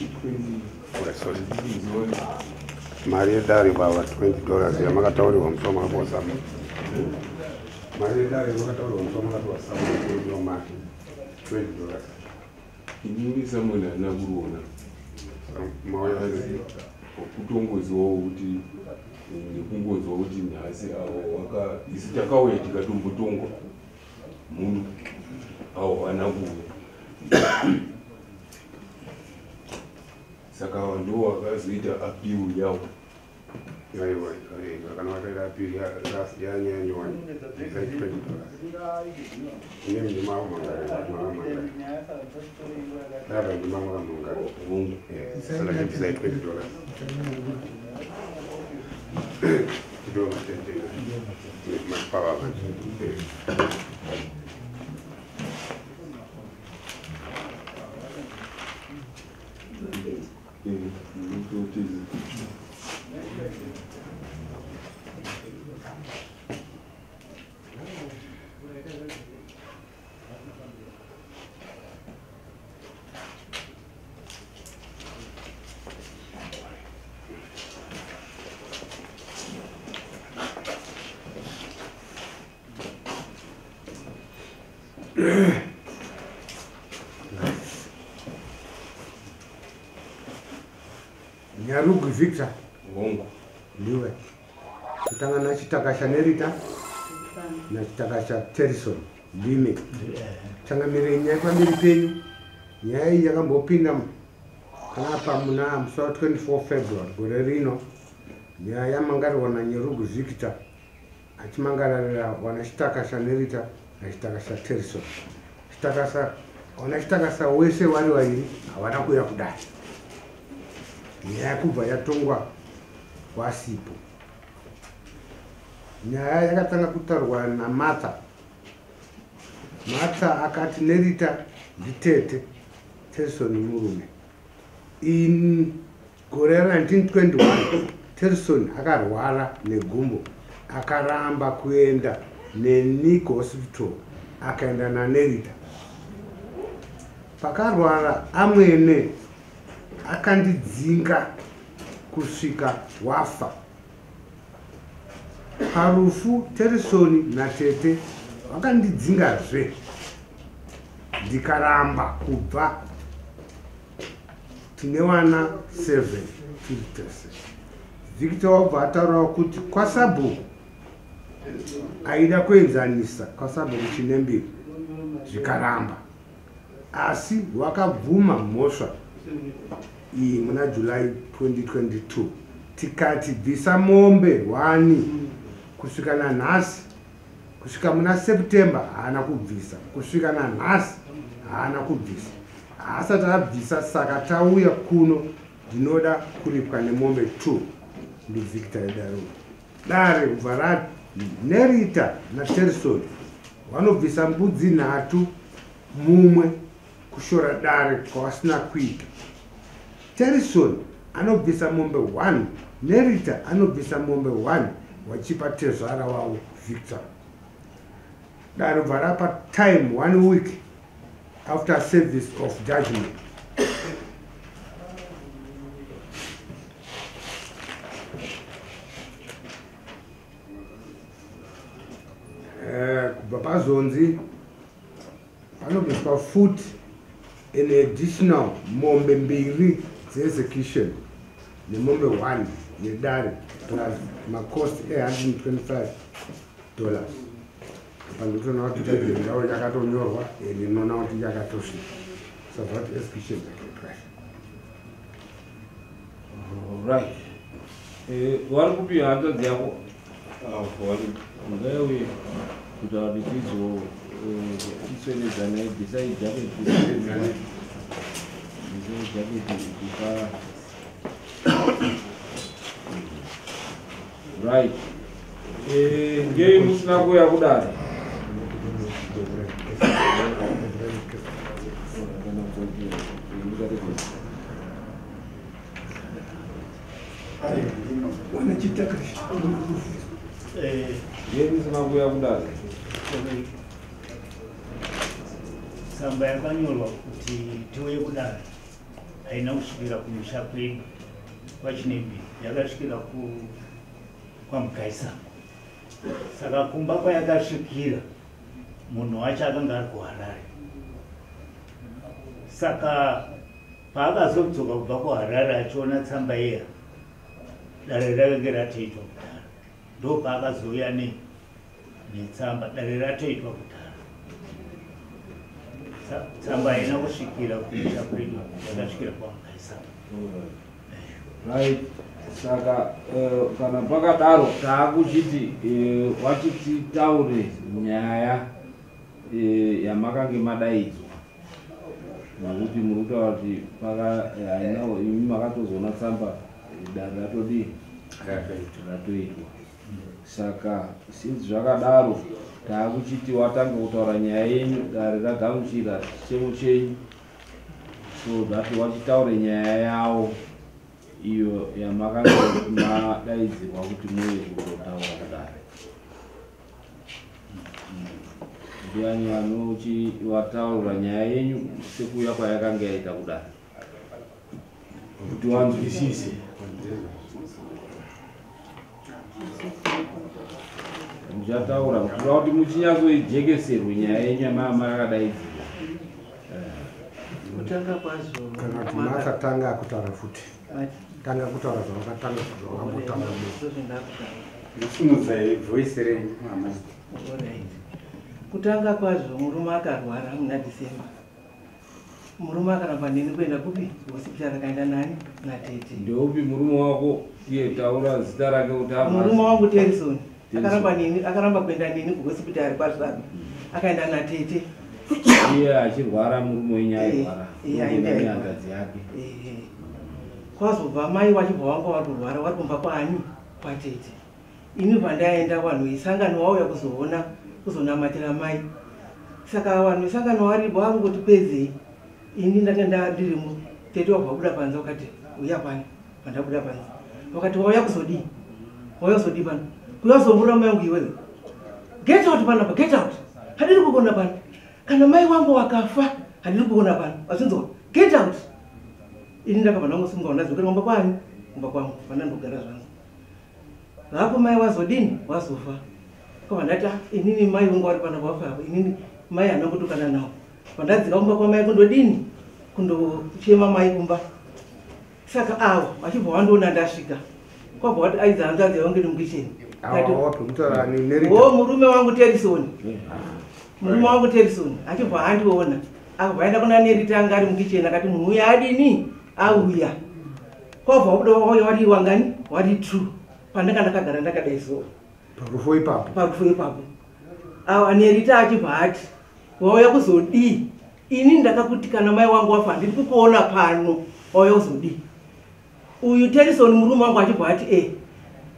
20. Mari yedare baba, $20 yamakataurirwa musi wamakapihwa summon. Mari yedare yamakataurirwa musi wamakapihwa summon kudiwa mari $20. Inini summon handina kuriona. Mauya sei? Kutongozivawo kuti nekungonzwa kuti nhasi avo waka isu takauya tikatombotongwa muno, avo havana kuuya, saka ava ndo vakazoita appeal yavo. Aiwa, aiwa, kana vakaita appeal yanyaya nyowani, bvisai $20. Inemi ndimamangara, ndimamangara dada, ndimamakamangara. Hongu. Saka chibvisai $20. Ndo matendera mapava manje. Ndinototenda. Nyarugu Victor? Hongu. Ndiwe kutanga naChitakasha Nerita naChitakasha Terison, ndime changamirei nyaya pamberi penyu. Nyaya iyi yakambopinda panapa muna musi wa24 February gore rino. Nyaya yamangarirwa naNyerugu Victor achimangararira wana Chitakasha Nerita naChitakasha Terison. Chitakasha, wana Chitakasha wese vari vaviri havana kuuya kudai. Nyaya kubva yatongwa wasipo. Nyaya yakatanga kutaurwa naMartha. Martha akati Nerita nditete, Terison murume. In gore ra1921 Terison akarwara negumbo, akaramba kuenda neni kuhospital, akaenda naNerita. Pakarwara amwene akandidzinga kusvika wafa. Parufu Terisoni natete vakandidzingazve, ndikaramba kubva. Tine vana 7 tiri tese. Victor wabva ataurawo kuti kwasabhuku aida kuenzanisa kwasabhuku Chinembiri, zvikaramba, asi wakabvuma mhosva iyi muna July 2022. Tikati bvisa mombe 1. Kusvika nanhasi, kusvika muna September haana kubvisa, kusvika nanhasi haana kubvisa, haasati abvisa. Saka tauya kuno, ndinoda kuripwa nemombe 2. NdiVictor idaro. Dare kubva rati Nerita naTerison vanobvisa mbudzi 3 mumwe kushora dare kwavasina kuita. Terison anobvisa mombe 1, Nerita anobvisa mombe 1, wachipa tezvara wavo Victor. Dare bva rapa time one week after service of judgment. Kubva pazonzi panobviswa futi an additional mombe 2 dzeexecution nemombe 1 yedare plus macost e$125. Apa nditoona kuti judgment yavo yakatonyorwa and ndinoona kuti yakatosvika, sabva kuti execution yakaitwa. Right. Vari kupi hanzvadzi yako? Vari. Ngaiuye kuita kuti tizo tiswededzanai. Bvisai jacket, bvisai jacket kufa. Right. Ngei musina kuuya kudare? Wanachitakasha. Ngei musina kuuya kudare? Tsamba yakanyorwa kuti tiuye kudare Haina kusvikira kumusha kwedu kwaChinembiri, yakasvikira kwaMugaisango. Saka kumba kwayakasvikira munhu wacho akanga ari kuHarare. Saka paakazodzoka kubva kuHarare achiona tsamba iya, dare rakange ratoitwa kudhara. Ndopaakazouya netsamba, dare ratoitwa kudhara. Tsamba haina kusvikira kumusha kwedu, yakasvikira kwaMugaisango. Right. Saka kana pakadaro taakuchiti wachiti taure nyaya yamakange madaidzwa, nekuti muri kutaura kuti haina imi makatozoona tsamba dare ratodii ratoitwa. Saka since zvakadaro taakuchiti watange kutaura nyaya yenyu, dare ragamuchira chichemo chenyu, so that wachitaure nyaya yawo iyo yamakange madaidzirwa kuti muye kuzotaura kudare. Ndiani wataura nyaya yenyu sekuuya kwayakange yaita kudare kuti wanzwisise? Muchataura kuti muchinyatsoijekeserwe nyaya yenyu yamakadaidzirwa. Kutanga kwazvo kana kuti makatanga kutaura futi, tanga kutaura zvawakatanga zvawakambotanga. Musimudzai voice renyu mama. Kutanga kwazvo murume akarwara muna December. Murume akaramba neni kuenda kupi? Hospitari. Akaenda nani? Natete. Ndeupi murume wako? Iye taura zita rake kuti Murume wangu Terison akaramba neni, akaramba kuenda neni kuhospitari kwaZvabi, akaenda natete. Iye achirwara, murume wenyu airwara nehanzvadzi yake. Kwazobva mai wachibva wanga vari kurwara vari kumba kwaani? Kwatete. Ini bva ndaenda, vanhu vesangano vauya kuzoona, kuzonamatira mai. Saka vanhu vesangano varipo vakungoti pedzei, ini ndanga ndirimo. Tete wabva buda panze, wakati uya pano. Pandabuda panze wakati wauya kuzodii? Wauya kuzodii pano? Kuya kuzomvura mai wangu iwewe? Get out panapa, get out! Handiri kukuona pano. Kana mai wangu wakafa handiri kukuona pano, wachinzwa? Get out! Ini ndakabva ndangosimuka, ndadzokera kumba kwani, kumba kwangu pandandogara zvangu. Vapo mai wazodini? Wazofa. Kobva ndati, "Ah, inini mai vangu vari panapa vafa apa, inini mai handina kutukana navo." Pandadzika kumba kwamai kundodini? Kundochema mai kumba. Saka avo vachibva vandiona ndasvika, kwabva wati aidza hanzvadzi yangu iri mukicheni. Wo murume wangu Terisoni, murume wangu Terisoni achibva andiona, akabva aenda kuna Nerita anga ari mukicheni, akati munhu uyu adini? Auya. Kwabva wabuda, wauya wari wangani? Wari two. Pandanga ndakagara ndakadai so. Parufu ipapo? Parufu ipapo. Awa Nerita achibva ati wauya kuzodii? Ini ndakakuti kana mai wangu wafa handiri kukuona pano, wauya kuzodii? Uyu Terison murume wangu achibva ati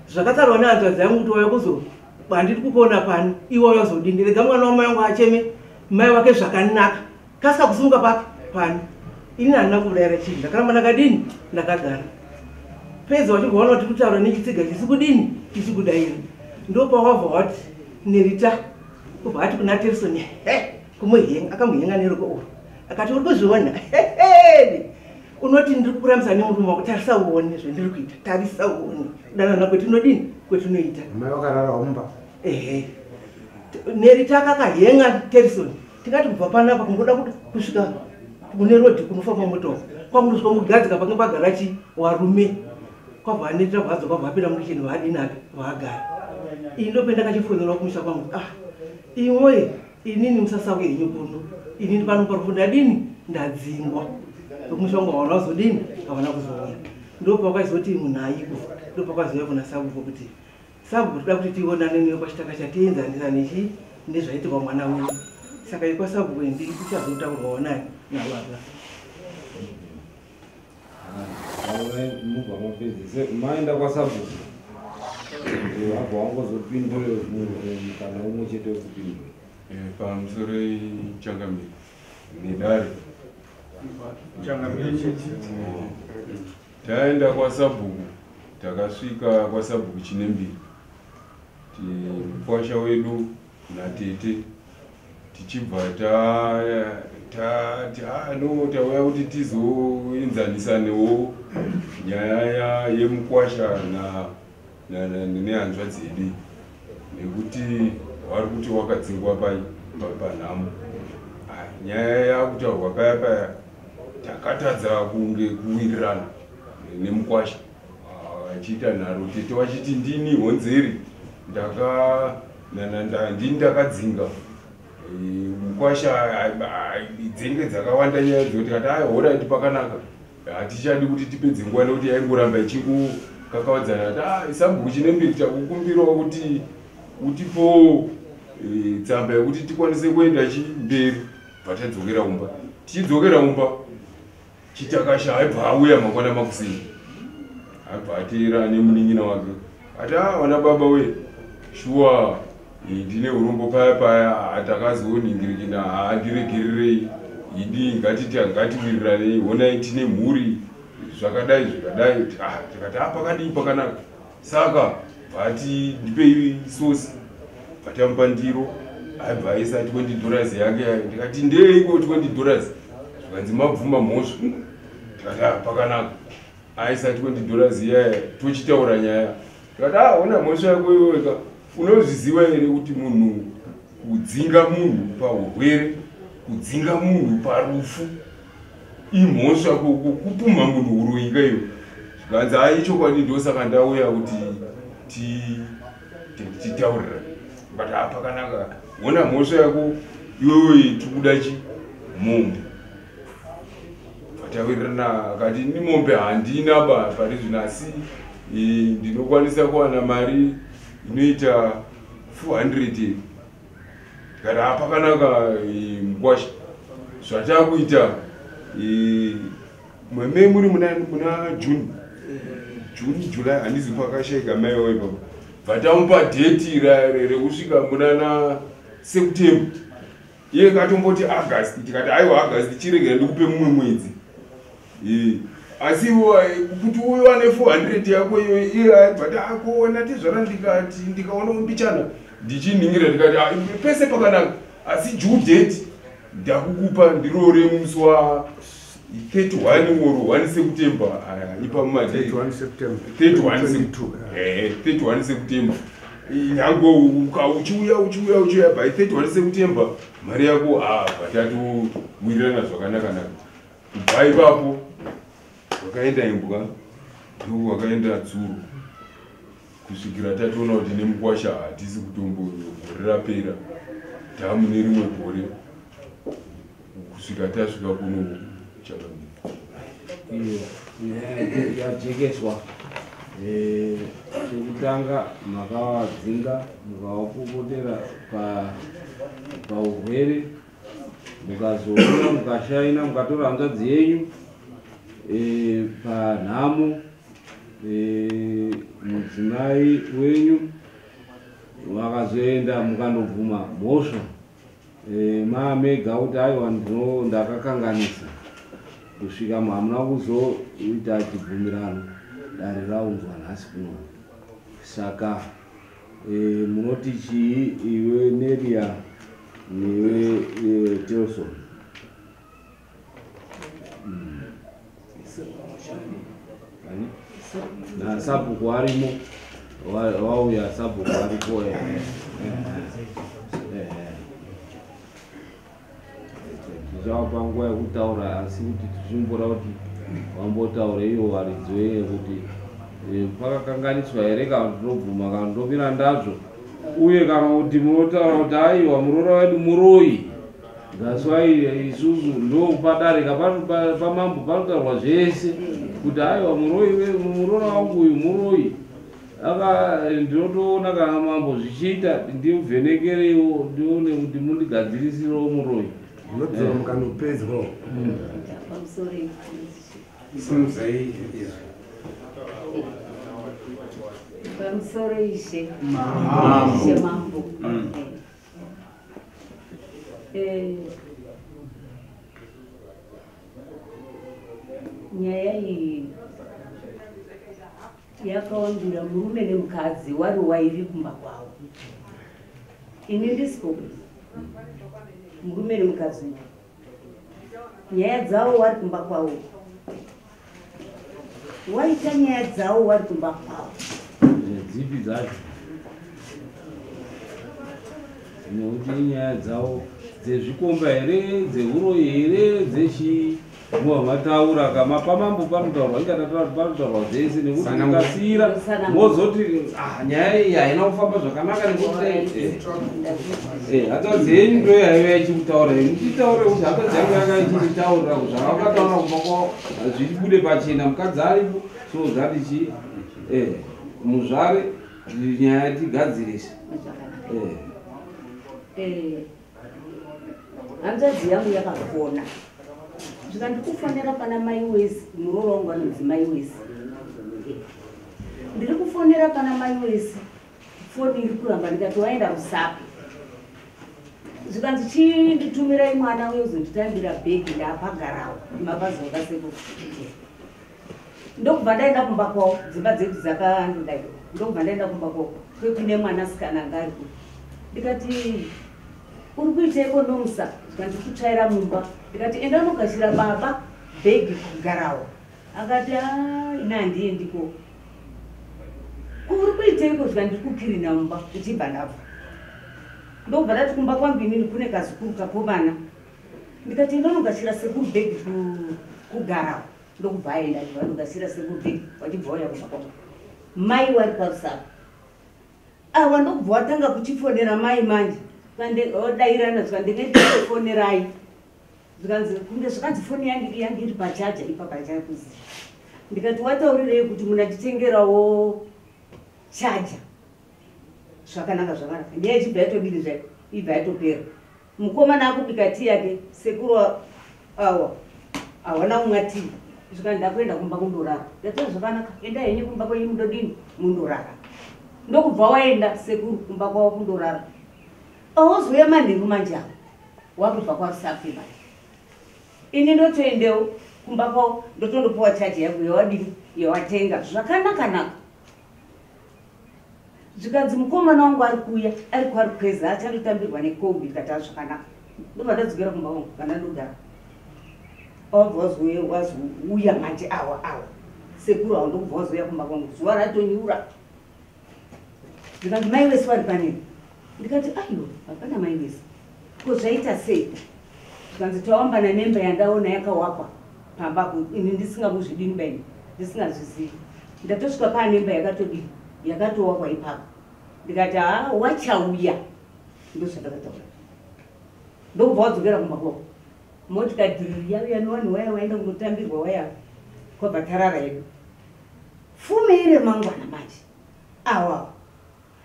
zvakataurwa nehanzvadzi yangu kuti wauya kuzo, handiri kukuona pano, iwe wauya kuzodii? Ndirega mwana wamai wangu acheme mai wake zvakanaka, kasika kusimuka papi pano. Ini handina kudayira chinhu, ndakaramba ndakadini? Ndakagara. Pedza wachibva waona kuti kutaura nechitsiga chisi kudini? Chisi kudayira. Ndopawabva wati Nerita kubva ati kuna Terison, he kumuhenga, akamuhenga neroko urwu, akati uri kuzviona? Unoti ndiri kukurambisa nemurume wako, tarisa uone zvendiri kuita, tarisa uone kudanana kwetinodini, kwetinoita. Mai vakarara mumba? Ehe, Nerita akakahenga Terison, tingati kubva panapa kungoda kusvika kune rodhi kunofamba motoko, kwakundosvika mugadzika pange pagara chi warume. Kwabva anerita bvadzoka, bva apinda mukicheni, vaadini ake vaagara. Ini ndopenda kachifonera kumusha kwangu, ah imwe inini musasauye henyu kuno, inini pano parufu ndadini? Ndadzingwa. Ndokumusha kwangu havana kuzodini? Havana kuzouya. Ndopawakazoti munhu aiko, ndopakazouya kuna sabhuku kuti sabhuku toda kuti tionane newe pachitaka chatienzanisa nechi nezvaitirwa mwana wenyu. Saka ikwasabhuku ndi ichazotaurwawo nani? Nababa. Taurai mubva mapedzise. Maenda kwasabhuku, wabva wangozopindure mukana umwe chete wekupindura. Pamusoro changamire nedare. Changamire chete. Taenda kwasabhuku, takasvika kwasabhuku Chinembiri, mukwasha wedu natete, tichibva Tati no tauya kuti tizoenzanisanewo nyaya yemukwasha nehanzvadzi yedu, nekuti vari kuti wakadzingwa panhamo. Nyaya yakutaurwa paya paya takatadza kunge kuwirirana nemukwasha, achiita nharo. Tete wachiti ndini honzeri, ndini ndakadzinga mukwasha. Dzenge dzakawanda nyaya dzoti tikati ai horaiti pakanaka, hatichadi kuti tipedze nguva nekuti yaingoramba ichingokakavadzana. Ati sabhuku Chinembiri, takukumbirawo kuti utipowo tsamba yekuti tikwanise kuenda chimberi. Bva tadzokera kumba. Tichidzokera kumba, Chitakasha aibva auya mangwana makuseni, aibva ateera nemunin'ina wake. Ati vana baba we, shuwa ndine urombo paya paya takazoningirikina, handiregererei idi, ngatiti ngatiwiriranei, honai tine mhuri zvakadai zvakadai. Tikati pakadii pakanaka. Saka vati ndipei sosi, vatamupa ndiro, aibva aisa $20 yake. Ndikati ndeiko $20? Zvikanzi mabvuma mhosva. Tikati pakanaka. Aisa $20 iyaya, tochitaura nyaya. Tikati ona mhosva yako iweka, unozviziva here kuti munhu kudzinga munhu paurwere, kudzinga munhu parufu imhosva, kupumha munhu uroyi kaiyo? Zvikanzi ai chokwadi, ndosaka ndauya kuti titaurirane. But pakanaka, ona mhosva yako iwewe, tikuda chi mombe. Vatawirirana, akati ni mombe handina ba pari zvino, asi ndinokwanisa kuwana mari inoita 400. Tikati pakanaka mukwasha, zvatakuita me muri muna June, June, July, handizi pakashaika maiwo ipapo. Bvatamupa date rekusvika munana September. Iye katomboti August, tikati aiwa August chiregera ndikupe mumwe mwedzi, asi kuti uwane 400 yako iyo. Iye aibva akuona tezvara, ndikati ndikaona mbichana ndichiningira, ndikati pese pakanaka, asi due date ndakukupa ndirore musi wa 31 or 1 September, ipa mumadi 31 September. Nyange uchiuya uchiuya uchiuya, by 31 September mari yako vatatowirirana zvakanaka naka. Kubva ipapo wakaenda imbwa ndoku wakaenda tsuro, kusvikira tatoona kuti nemukwasha hatisi kutombo. Gore rapera, tamune rimwe gore, kusvika tasvika kuno chakamira. Iyo nyaya yajekeswa. Chekutanga makavadzinga, mukavapopotera paurwere, mukazouya mukashaina, mukatora hanzvadzi yenyu panhamo. Mudzimai wenyu vakazoenda, mukandobvuma mhosva maamega kuti aiwa ndino ndakakanganisa, kusvika hamuna kuzoita chibvumirano. Dare raunzwa nhasi kuno. Saka munoti chii, iwe Neria newe Telson? Ani? Nasabhuku arimo, wauya sabhuku aripo. Tichavapa nguva yekutaura, asi kuti tichimbora kuti vambotaura ivo varidzi kuti pakakanganiswa here, kana kuti tinobvuma, kana ndomira ndazvo, uye kana kuti munotaura kuti aiwa muroora wedu muroyi. That's why isusu ndo padarika pamambo panotaurwa zvese kuti aiwa muroyi, muroora wangu uyu muroyi. Aka ndinotoona kana mambo zvichiita, ndivhenekereiwo ndione kuti mundigadzirisirewo muroyi. Munodzora mukanopedzwawo. Pamusoro. Simudzai izvi. Pamusoro ishe. Ishe mambo. Nyaya iyi yakawandira murume nemukadzi wari wairi kumba kwavo. Ini ndisiko murume nemukadzi uyu. Nyaya dzavo wari kumba kwavo, waita nyaya dzavo wari kumba kwavo. Dzipi dzacho? Nekuti inyaya dzavo dzezvikomba here, dzeuroyi here, dzechii? Muva mataura kama pamambo panotaurwa, ingatataura kuti panotaurwa zvese, nekuti mukasiyira mozoti ah, nyaya iyi haina kufamba zvakanaka nekuti hanzvadzi yenyu ndo yaiva ichikutaura, muchitaure kuti hanzvadzi yangu yanga ichinditaurira zvavakataura kumba kwavo zvichibude pachena, mukadzi aripo, so zvati chi muzvare nyaya tigadzirise. Hanzvadzi yangu yakafona zvikandikufonera pana mai wesi, muroora wangu anonzi mai wesi. Ndiri kufonera pana mai wesi, foni iri kuramba. Ndikati waenda Rusape. Zvikanzi chinditumirai mwana uyo uzonditambira bhegi, ndapagarawo mabhazi wakasekuru. Ndokubva ndaenda kumba kwavo, dzimba dzedu dzakandodai. Ndokubva ndaenda kumba kwavo kwekune mwanasikana anga ariko. Ndikati uri kuiteiko Nomusa? Zvikanzi kutsvaira mumba. Ndikati enda unogashira baba bhegi kugarawo. Akati ina handiendiko. Uri kuiteiko? Zvikanzi ndiri kukirina mumba uchibva ndabva. Ndokubva ndati kumba kwangu inini kune kazukuru kakomana. Ndikati enda unogashira sekuru bhegi kugarawo. Ndokubva aenda achibva andogashira sekuru bhegi, vachibva vauya kumba kwangu. Mai wari paRusape awa ndokubva watanga kuchifonera mai manje, odairana zvikandingafonerai, zvikanzi kunge zvakanzi foni yangu yange iri pachaja ipapa chakuziva. Ndikati wataurirei kuti munanditengerawo chaja? Zvakanaka zvakanaka, nyaya ichibva yatodini zvaiko, ibva yatopera. Mukomana akubika tii yake, sekuru awa hawana kumwa tii. Zvikanzi ndakuenda kumba kundorara. Ndati zvakanaka, endai henyu kumba kwenyu mundodini, mundorara. Ndokubva waenda sekuru kumba kwavo kundorara. Awozouya manheru manje avo wakubva kwaRusape manje, ini ndotoendewo kumba kwavo, ndotondopiwa chaji yangu yawadini, yawatenga zvakanaka naka. Zvikanzi mukomana wangu ari kuuya ari kwaRukweza, achandotambirwa nekombi. Ndikati azvakanaka. Ndobva ndadzokera kumba kwangu kana ndogara. Wabva wazouya manje awa awa sekuru awa, ndokubva wazouya kumba kwangu zuva ratonyura. Zvikanzi mai wese vari panini. Ndikati aiwa, hapana mai wese, ko zvaita sei? Zvikanzi tawambana nemba yandaona yakawakwa pambapo, ini ndisingakuzvidini baini, ndisingazvizivi. Ndatosvika paane imba yakatodini, yakatowakwa ipapo. Ndikati haa, wachauya, ndozvandakataura. Ndokubva wadzokera kumba kwako, motikadhiriri yauya nevanhu waya waenda kundotambirwa waya, kwabva tarara yedu. Fume ire mangwana manje awa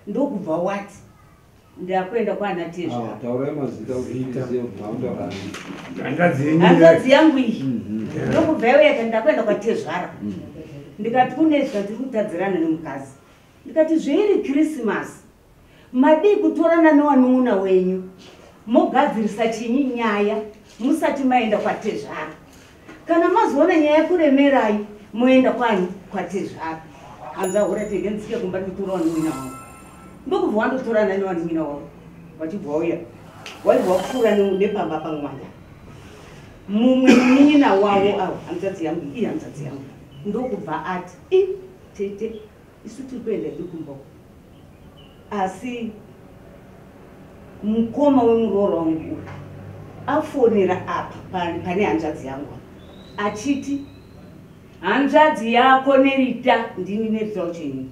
ndokubva wati ndakuenda kwana tezvara. Taurai mazita kuti tizive kuti mautaura. Hanzvadzi yenyu. Hanzvadzi yangu iyi ndokubva yauya kati ndakuenda kwatezvara. Ndikati kune zvikati tiri kutadzirana nemukadzi. Ndikati zveiri Krisimasi, madii kutorana newanun'una wenyu mogadzirisa chinyi nyaya musati maenda kwatezvara? Kana mazoona nyaya kuremerai, moenda kwani, kwatezvara. Hanzi ahura tege ndisike kumba ndikutora wanun'una wangu. Ndokubva wandotorana newanun'una wavo, vachibva wauya, waibva wapfuura nepamba pamwanda. Mumwe munin'ina wavo avo, hanzvadzi yangu iyi, hanzvadzi yangu ndokubva ati i tete, isu tiri kuenda hedu kumba uku, asi mukoma wemuroora wangu uyu afonera apa pane hanzvadzi yangu achiti hanzvadzi yako Nerita, ndini Nerita wacho inini,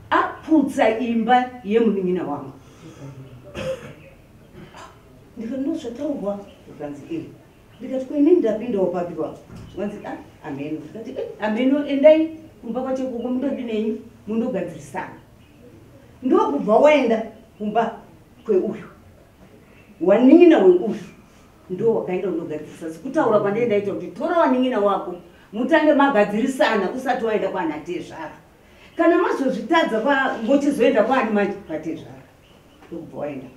aputsa imba yemunin'ina wangu. Ndikati ndozvataurwa? Zvikanzi iri. Ndikati ko inini ndapindawo papi kwapo? Zvikanzi a ameno. Ndikati ameno, endai kumba kwachekoko mundodinenyu, mundogadzirisana. Ndokubva waenda kumba kweuyu wanin'ina weuyu, ndo wakaenda kundogadzirisa. Sekutaura kwandee ndaita kuti tora wanin'ina wako mutange magadzirisana usati waenda kwana tezvara. Kana mazozvitadza mochizoenda kwani manje, kwatezvara. Ndokubva waenda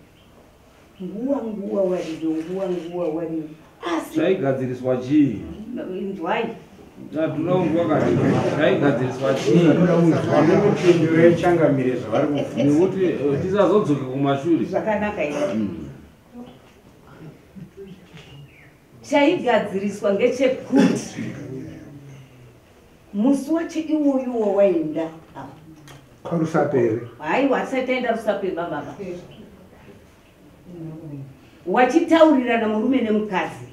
nguva nguva wariyo nguva nguva wariyo, asi Chaigadziriswa chii? Inzwai. Tatoda kunzwa kati chaigadziriswa chii? Mupindure changamire zvavari kubvunza. Nekuti tisazodzoke kumashure. Zvakanaka izvi. Chaigadziriswa ngechekuti musi wacho iwoyo wawaenda apa Karusapere. Haiwa, asati taenda Rusape bababa, wachitaurirana murume nemukadzi,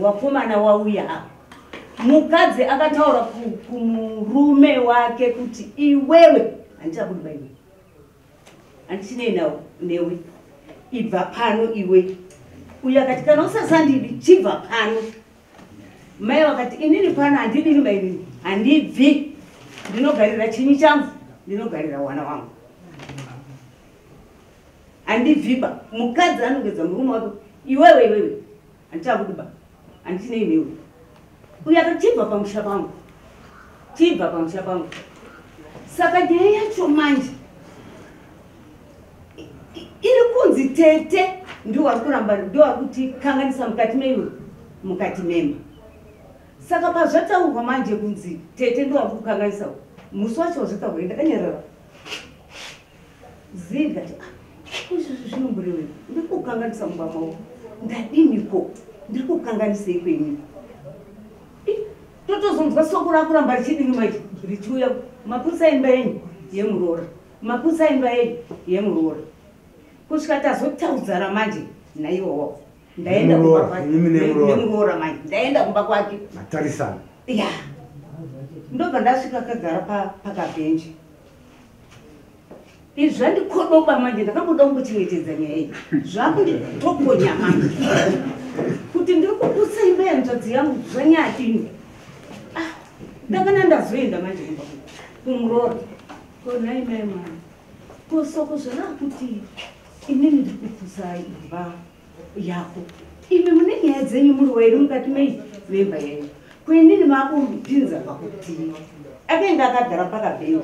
wakomana wauya apa, mukadzi akataura kumurume wake kuti iwewe handichakudiba, iwe handichinei nawo newe, ibva pano iwe. Uyo akati kana usasandidi chibva pano. Mai vakati inini pano handidini mainini, handibvi, ndinogarira chinyi changu, ndinogarira wana wangu, handibviba. Mukadzi anongedza murume wake, iwewe iwewe handichakudiba, handichinei newe. Uyo akati chibva pamusha pangu, chibva pamusha pangu. Saka nyaya yacho manje iri kunzi tete ndio vari kuramba, ndio vari kutikanganisa mukati meiwe, mukati memba. Saka pazvataurwa manje kunzi tete ndio vari kukanganisa, musi wacho wazvataurwa ndakanyarara zii, ndikati ah, izvozvi zvinomborevei? Ndiri kukanganisa mumba mavo, ndadiniko? Ndiri kukanganisei kwenyu? Totozonzwa soko rakuramba richidini manje richiuya, mapurisa imba yenyu yemuroora, mapurisa imba yenyu yemuroora, kusvika tazotaudzana manje naiwowo. Ndaenda kumba Nemuroora, kwake. imimi nemuroora. Nemuroora manje, ndaenda kumba kwake. Matarisana. Ya, ndobva ndasvika kagara pakabhenji. Izvi zvandikodoba manje, ndakamboda kungochengetedza nyaya iyi, zvakunditokonya manje kuti ndiri kuputsa imba yanzvadzi yangu, zvanyadini? Ah, ndakana ndazoenda manje kumba kumuroora, konai mai mwana, kosoko zvarakuti inini ndiri kuputsa imba yako, imi mune nyaya dzenyu muri wairi mukati mei memba yenyu, kuinini makundipinza pakutii? Akaenda akagara pakabhenji,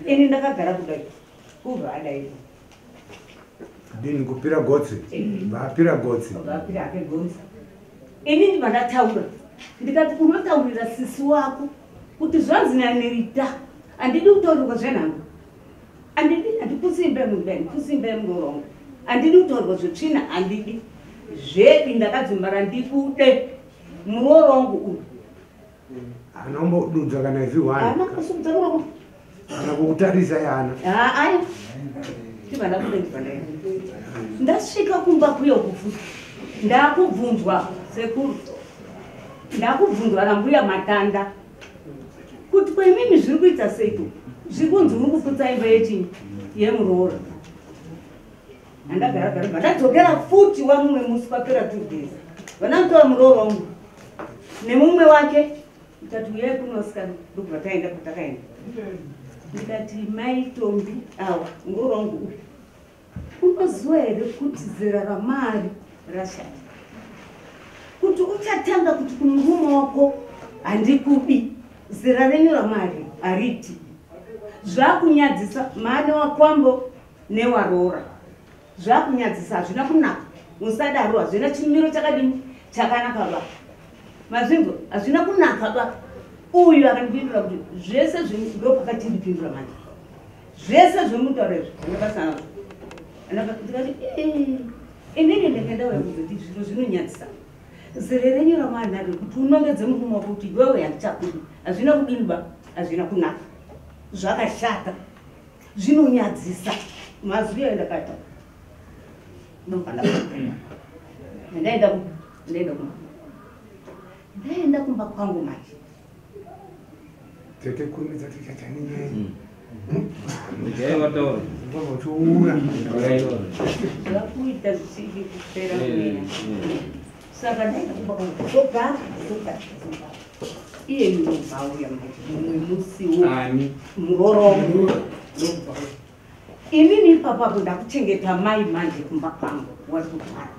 ini ndakagara kudai, kubva adai. Dini kupira gotsi. Vapira gotsi. Vapira ake gotsi. Ini ndibva ndataura ndikati unotaurira sisi wako kuti zvanzi nanerita handidi kutaurirwa zvenhando, handidi, handiputsi imba yemunhu, handiputsi imba yemuroora wangu, handidi kutaurirwa zvetsvina, handidi zvedi. Ndakadzimara ndibude muroora wangu uyu. Haana kumbodudza kana izwi one. Haana kusumudza muromo. Kana kukutarisa yana. Aya, ndibva ndabuda, ndibva ndaenda, ndasvika kumba kuya kufuta, ndakubvunzwa sekuru, ndakubvunzwa nambuya Matanda kuti kwemimi zviri kuita seiko, zviri kunzi uri kuputsa imba yechinyi, yemuroora. Handagara gara, bva ndadzokera futi wamumwe musi, kwapera 2 days, vandamutora muroora wangu nemumwe wake, ndikati uyai kunosikana, ndokubva taenda kwatakaenda. Ndikati mai Tombi, awa muroora wangu uyu, unoziva here kuti zera ramari rashata, kuti uchatanga kuti kumurume wako handikubi? Zera renyu ramari hariti, zvakunyadzisa maane wakwambo newaroora, zvakunyadzisa, hazvina kunaka, musadaro, hazvina chimiro chakadini chakanaka ba, mazvinzwa? Hazvina kunaka ba. Uyu akandipindura kuti zvese ndopakachindipindura manje, zvese zvemutauro izvi handina basa nazvo. Ndikati inini ndakandauya kuzoti zviro zvinonyadzisa, zere renyu ramwanaro kuti unongedze murume wako kuti iwewe handichakudi, hazvina kudini ba, hazvina kunaka, zvakashata, zvinonyadzisa. Mazwi ayo ndakata, ndobva ndaenda kumba, ndaenda kumba kwangu manje. Tete, kurumidza, tichachani nyaya. Regai vataure. Ubva uchiura. Zvakuita zvichidi kupera mweya. Saka ndaenda kumba kwangu, ndogara, ndogara, iye ndobva auya manje mumwe musiwo. Ani? Muroora wangu ndobva auya. Inini ipapapo ndakuchengeta mai manje kumba kwangu, wari kurwara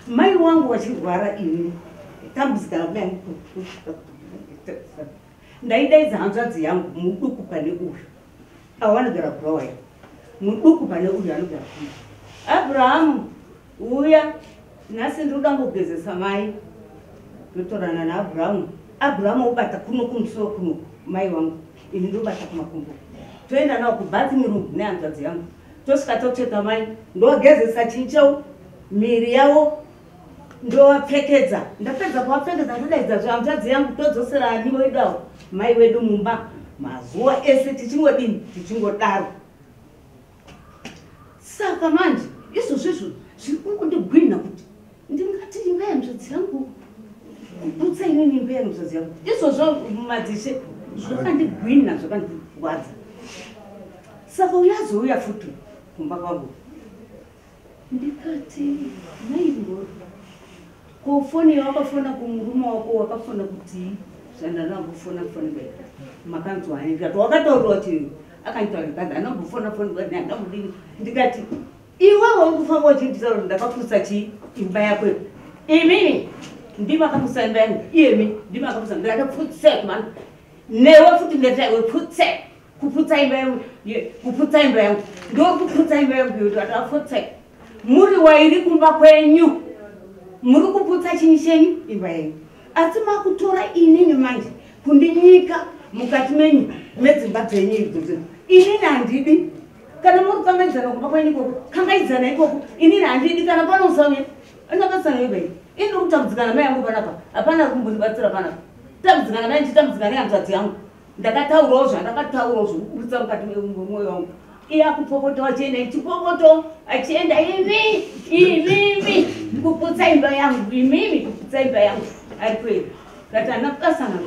mai wangu, wachirwara, ini tambudzika namai yangu. Ndaidaidza hanzvadzi yangu muduku pane uyu awo anogara Bulawayo, muduku pane uyu anogara kumba, Abrahamu, uya nhasi ndiri kuda ngogezesa mai. Ndotorana naAbrahamu, Abrahamu obata kuno kumusoro kuno mai wangu, ini ndobata kumakumbo, toenda nawo kubathing room nehanzvadzi yangu, tosvika totsveta mai, ndogezesa chinchau miri yavo. Ndovapfekedza, ndapedza kuvapfekedza ndodaidza zvihanzvadzi yangu todzosera ani wedu avo mai wedu mumba mazuva ese tichingodini tichingodaro. Saka manje izvozvo izvo zviri kungondigwinha kuti ndingati imba yehanzvadzi yangu kuputsa inini imba yehanzvadzi yangu. Izvozvo madzishe zvakandigwinha zvakandirwadza. Saka uyo azouya futi kumba kwangu ndikati maingoro ko foni yawakafona kumurume wako wakafona kuti zvandandambofona foni makanzwa ani ndikati wakataurwa chii akanditaura ndikati andambofona foni andambodini ndikati iwewe uri kufamba uchinditaura kuti ndakaputsa chii imba yako imimi ndimi akaputsa imba yangu iyemi ndimi akaputsa ndikati putse mani newe futi ndati iwe putse kuputsa imba yangu kuputsa imba yangu ndokuputsa imba yangu yoto ataputse muri wairi kumba kwenyu muri kuputsa chinyi chenyu imba yenyu asi makutora inini manje kundinyika mukati menyu medzimba dzenyu idzodzo inini handidi kana muri kukangaidzana kumba kwenyu ikoko kangaidzana ikoko inini handidi kana panousauya andakatsana imba iyi ini ndiri kutambudzikana mai yangu panapa hapana kumbondibatsira panapa tambudzikana mai ndichitambudzikana nehanzvadzi yangu ndakataurawo zvandakataurawo zvokubudisa mukati memwoyo wangu iye akupokoto achienda ichipokoto achienda imi imimi kuputsa imba yangu imimi kuputsa imba yangu ari kweri kati haana kubasana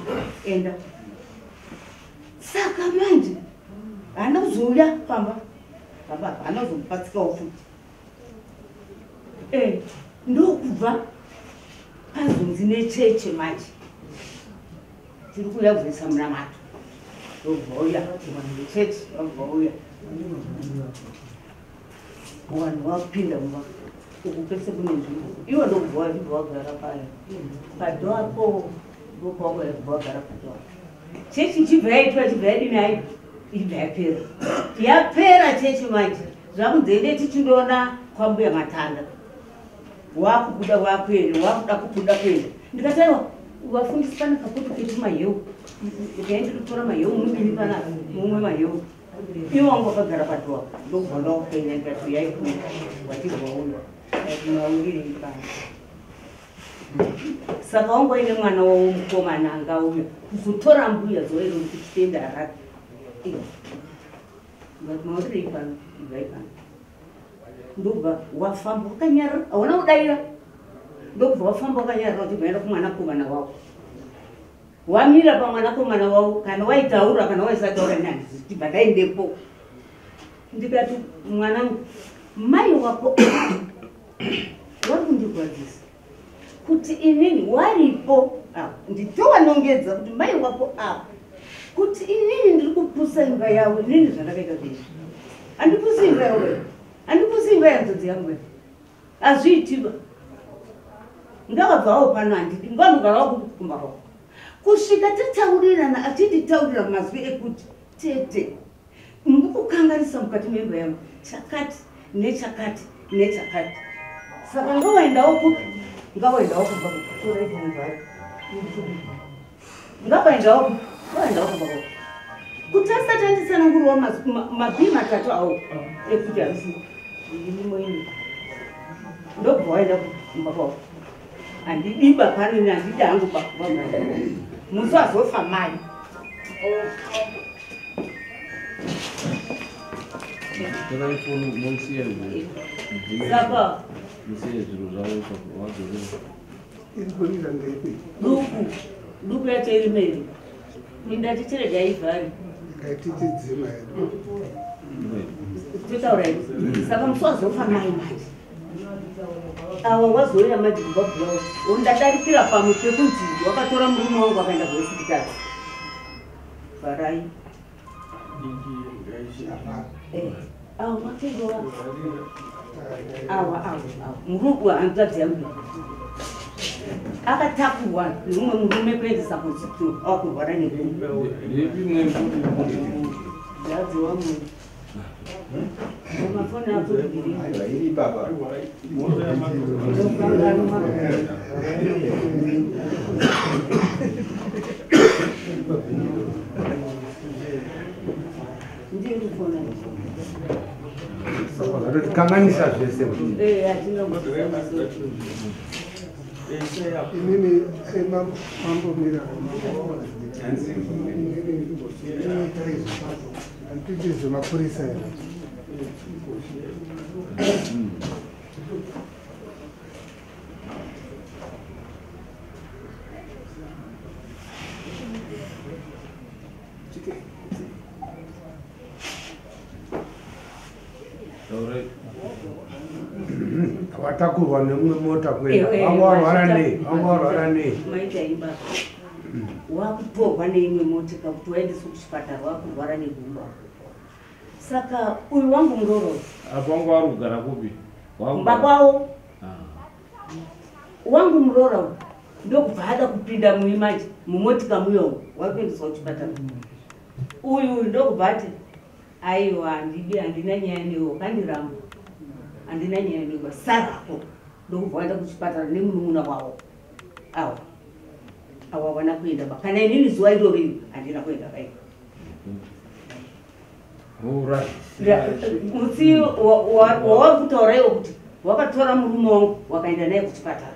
enda. Saka manje haana kuzouya pamba pamba haana kuzomupatsikawo futi ndokubva pazonzi necheche manje tiri kuuya kuzoisa munamato ndobva uya vanhu vecheche vabva uya vanhu vapinda mumba uku pese kune nzvimbo ivo ndokubva vachibva vagara paya padhoapo ndopavabva vagara padhoapo chechi ichibva yaitwa ichibva yadini hayo ichibva yapera yapera chechi manje zvakunzi ende tichindoona kwambuya Matanda wakubuda wakuenda wakuda kubuda kuenda ndikati aiwa vafundisi pane kapoto ketu maheu ndikaendinotora maheu mudini panapa mumwe maheu ivo wangu wakagara padhoa ndokubva ndakupenya ndikati uyai kuno wachibva uya mauriri pano. Saka wangu aine mwana wavo mukomana angauya kuzotora mbuya zuva iroro kuti tiende Harare ndikati mauriri pano ibvai pano ndobva wafamba wakanyarara hauna kudaira ndokubva wafamba wakanyarara uchibva enda kumwanakomana wavo wamira pamwanakomana wavo kana waitaura kana waisataura nani tibva ndaendepo ndikati mwanangu mai wako vari kundirwadzisa kuti inini waripo apa nditowanongedza kuti mai wako apa kuti inini ndiri kupusa imba yavo inini zvandakaita zvezvi handipusi imba yavo handipusi imba yanzodzi yangu hazviitiba ngavabvawo pano handidi nganogarawo kumba kwako kusvika tataurirana achinditaurira mazwi ekuti tete ndikukanganisa mukati memba yangu chakati nechakati nechakati saka ngavaendawo kupi ngavaendawo kumba kutoraibvunzai ngavaendawo kupi ngavaendawo kumba kwako kuti asati anditsanangurwa mabhii matatu awo ekuti harisi ndimoini ndobva waenda kumba kwako handidiba pano ini handidi hangu ba musi azofa mai saka duku duku yacho iri meri indati chirega ivhari totaura iri saka musi wazofa mai manje awa wazouya manje kubva Bulawayo ndadarikira pamwe pekunzi wakatora murume wangu akaenda kuhosipitari vharai awa matengowa awa awa awa murume hanzvadzi yangu akatakurwa neumwe murume kuendesa kuhospital akurwara nekumwe zadzi wangu mafoni iri ipapa Kanganisa zvese. Inini mambomira handiti zvemapurisa here? Watakurwa nemumwe mota kuenda vanga warwara nei? Vanga warwara nei? Maita imba wakutorwa neimwe motika kuti waendeswe kuchipatara, wakurwara negumba. Saka uyu wangu muroro Apo wanga wari kugara kupi? Kumba kwavo. Wangu murora uyu ndokubva ada kupinda muimanje mumotika muyomo wakuendeswa kuchipatara. Uyu ndokubva ati aiwa, handidi, handina nyaya newo, kandiramba, handina nyaya newo, sarako. Ndokubva waenda kuchipatara nemunun'una wavo. Awa awa wana kuenda ba kana inini zuva iroro iri handina kuenda kai. Musi wauri kutaura iwo kuti wakatora murume wangu wakaenda naye kuchipatara,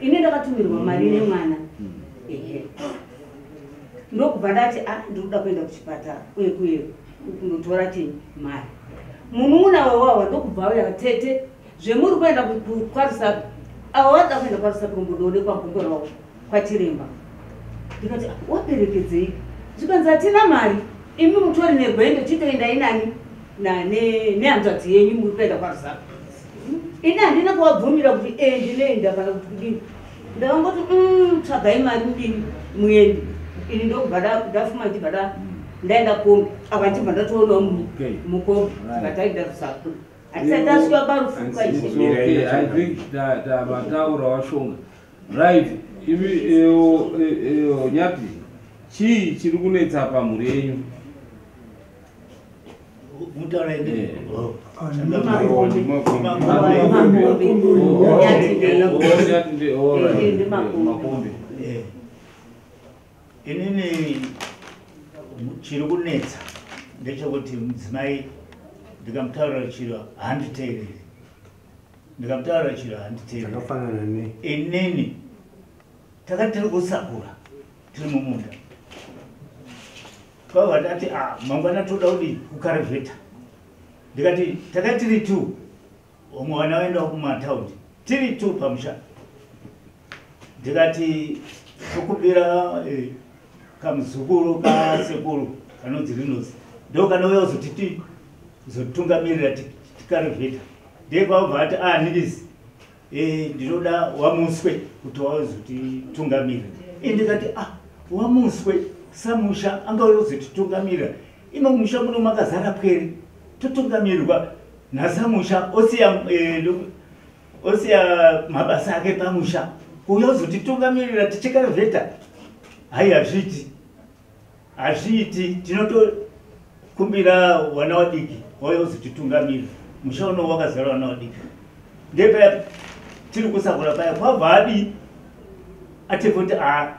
ini ndakatumirwa mari nemwana, ehe, ndokubva ndati a ndiri kuda kuenda kuchipatara uye kuye kundotora chi mari. Munun'una wawawa ndokubva auya, tete, zvemuri kuenda kwaRusape, ava vada kuenda kwaRusape kumbondoonekwa gumbo ravo kwachiremba. Ndikati, "Ah, waperekedzei?" Zvikanzi, hatina mari, imi mutori negwendo, chitoendai nani nehanzvadzi yenyu muri kuenda kwaRusape. Ini handina kuvabvumira kuti e ndinoenda kana kuti kudini. Ndakangoti, tsvagai mari mudini muende." Ini ndokubva ndafuma ndibva ndaenda kombi apa, ndibva ndatoonawo mukombi. Tibva taenda Rusape, hatisati tasvika parufuka. It's Ishe. okay. I think mataura washonga. Right. Imi Nyati, chii chiri kunetsa pamhuri yenyu? Mutaura. Eh. Makombi. Nyati. Oh, Nyati all right. Ndimakombi. Makombi. Inini chiri kunetsa ndechekuti mudzimai ndikamutaurira chiro handiteereri, ndikamutaurira chiro handiteereri. Zvakafanana nei? Inini takati tiri kusakura tiri mumunda, twabva tati a mangwana toda kudi kukarevheta. Ndikati takati tiri two, umwe vana vaenda kumataundi, tiri two pamusha. Ndikati tokubira kamuzukuru kasekuru kanonzi Rinozi, ndo kanouya kuzotiti kuzotungamirira tikarevheta. Ndekwabva ati a nikisi ndinoda wamuswe kuti wazotitungamirira. Ndikati ah, wamuswe samusha angauya kuzotitungamirira? Imo musha muno makazara pwere, totungamirwa nasamusha osiya osiya mabasa ake pamusha kuuya kuzotitungamirira tichikarevheta? Hai, hazviiti, hazviiti. Tinotokumbira vana vadiki vauya kuzotitungamirira. Musha uno wakazara vana vadiki. Ndepaya tiri kusakura paya kwabva adi atepoti a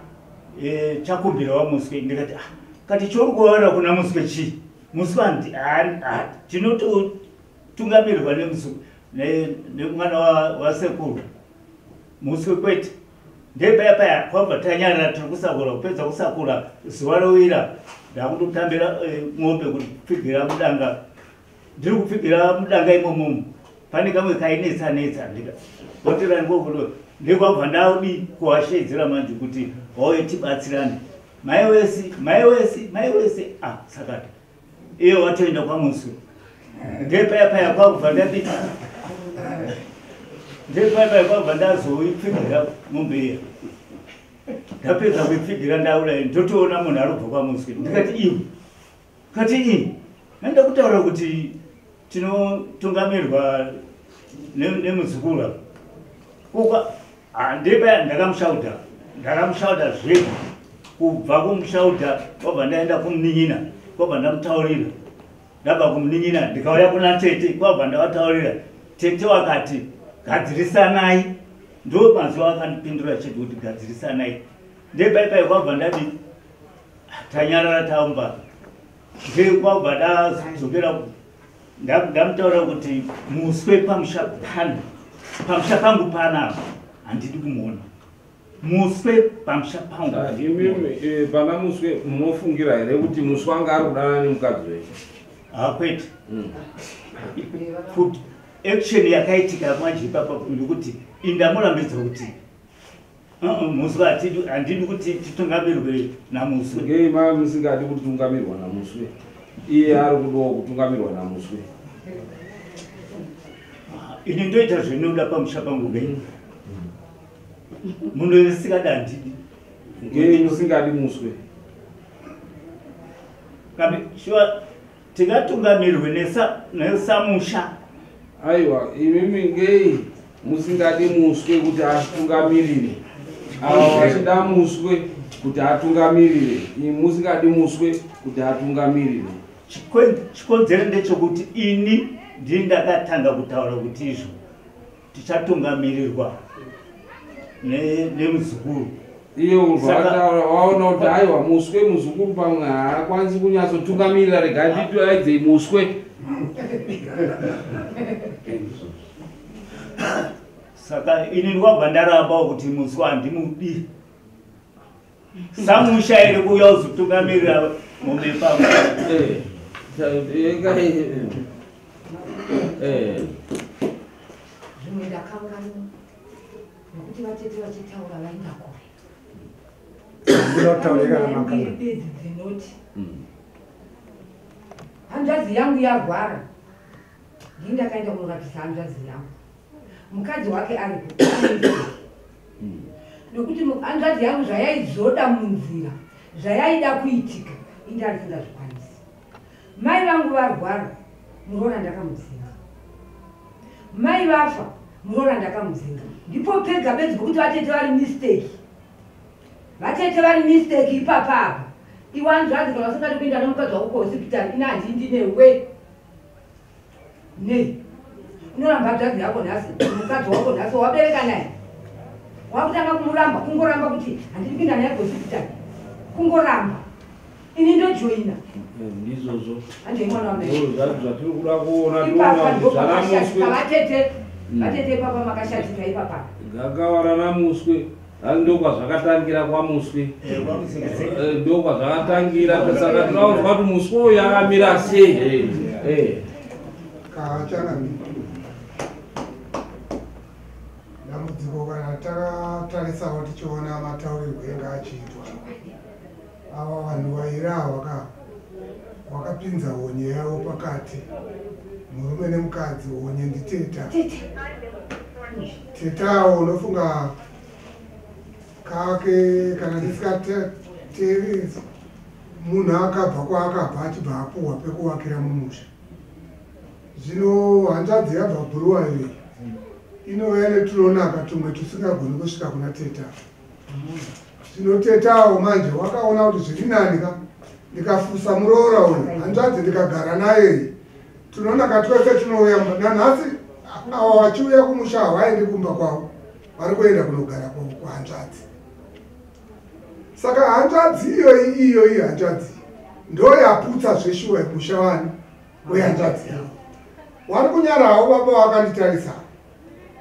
chakumbira wamuswe. Ndikati ah, kati chouri kuvaura kuna muswe chii? Muswe tinototungamirwa nemuswe nemwana wasekuru muswe kwete. Ndepaya paya kwabva tanyarara tiri kusakura. Kupedza kusakura, zuva rowira, ndakundotambira ng'ombe kupfigira mudanga. Ndiri kupfigira mudanga imomomo, pane kamwe kainetsa netsa. Ndikotera ngokuti ndekwabva ndadi kuwashedzera manje kuti wauye tibatsirane. Mai wesi, mai wesi, mai wesi, ah, sakati iye watoenda kwamuswe. Ndepaya paya kwakubva ndati, ndepaya paya kwabva ndazoipfigira mombe iya. Ndapedza kuipfigira, ndauraya, ndotoona munhu ari kubva kwamuswe. Ndikati iwe, kati ii nanda kutaura kuti tinotungamirwa nemuzukuru apa kuka. Ndepaya ndakamushauta, ndakamushauta zvega. Kubva kumushauta kwabva ndaenda kumunin'ina, kwabva ndamutaurira. Ndabva kumunin'ina ndikauya kuna tete, kwabva ndavataurira. Tete wakati gadzirisanai. Ndo mazuva akandipindura chete kuti gadzirisanai. Ndepaipai kwabva ndati tanyarara taumba. Ndekwabva ndadzokera ndamutaura kuti muswe pamusha pano, pamusha pangu panapa handidi kumuona. Muswe pamusha pangu. Imimi pana Muswe munofungira here kuti Muswe anga ari kudanana nemukadzi wenyu? Hakwete. Kuti action yakaitika manje ipapa ndikuti indamurambidza kuti Muswe handidi kuti titungamirwe naMuswe. Ngei mava musingadi kutungamirwa naMuswe? Iye ari kudawo kutungamirwa naMuswe. Ini ndoita zvinoda pamusha pangu bei. Munhu usingadi handidi. Ngei musingadi Muswe? Kambi shuwa tingatungamirwe nesamusha. Aiwa, imimi ngei musingadi Muswe kuti atungamirire? Ava vachida Muswe kuti atungamirire, imi musingadi Muswe kuti atungamirire. Chikonzero ndechekuti ini ndini ndakatanga kutaura kuti izvo tichatungamirirwa nemuzukuru. Iye waona kuti aiwa Muswe muzukuru pamwe haakwanisi kunyatsotungamirira, rega nditoaidzei Muswe. Saka ini ndwabva ndaramba kuti Muswe handimudi. Samusha iri kuuya kuzotungamirira mombe pamwe. Zvimwe ndakanganwa nekuti vatete vachitaura vaenda kure. Mbiri bedzi dzinoti hanzvadzi yangu yarwara, ndini ndakaenda kunorapisa hanzvadzi yangu. Mukadzi wake aripo nekuti hanzvadzi yangu zvayaizoda munzira, zvayaida kuitika, indi andisingazvikwanisi. Mai vangu varwara, muroora ndakamudzinga. Mai vafa, muroora ndakamudzinga. Ndipo pega bedzi pokuti vatete vari mistake. Vatete vari mistake ipapa apa. Iwe hanzvadzi kana usingadi kuenda nemukadzi wako kuhospitali, ini handindi newe. Nei? Unoramba hanzvadzi yako nhasi, mukadzi wako nhasi wabereka naye. Wakutanga kumuramba, kungoramba kuti handidi kuenda naye kuhospitali. Kungoramba. Ini ndojoina. Ndizvozvo. Handei mwana wamai. Zvatiri kuda kuona Ipapa toona ndipo kuti zvana pakashatika Muswe. vatete. Vatete ipapa makashatika ipapa. Gakava rana Muswe. Ndokwazvakatangira kwaMuswe. Ndokwazvakatangira saka tinounzwa kuti Muswe uyu akamira sei. Kachangamire. Dambudziko kana takatarisawo tichiona mataurirwo enga achiitwa. Ava vanhu vairi ava wakapinza honye yavo pakati. Murume nemukadzi, honye nditeta. Tetawo unofunga kake kana ndisingateereri munhu akabva kwaakabva achibva apuhwa pekuvakira mumusha. Zvino hanzvadzi yabva Bhuruwayo iyi inouya netunonaka tumwe tusingagoni kusvika kuna teta. Zvino tetawo manje wakaona kuti zviri nani ka ndikafusa muroora uyu hanzvadzi ndikagara naye iyi tunonaka twese tunouya nanhasi ava vachiuya kumusha havaendi kumba kwavo, vari kuenda kunogara kuhanzvadzi. Saka hanzvadzi iyoyi iyoyi hanzvadzi ndoyaputsa zveshuwa musha wani wehanzvadzi yavo. Wari kunyarawo baba wakanditarisa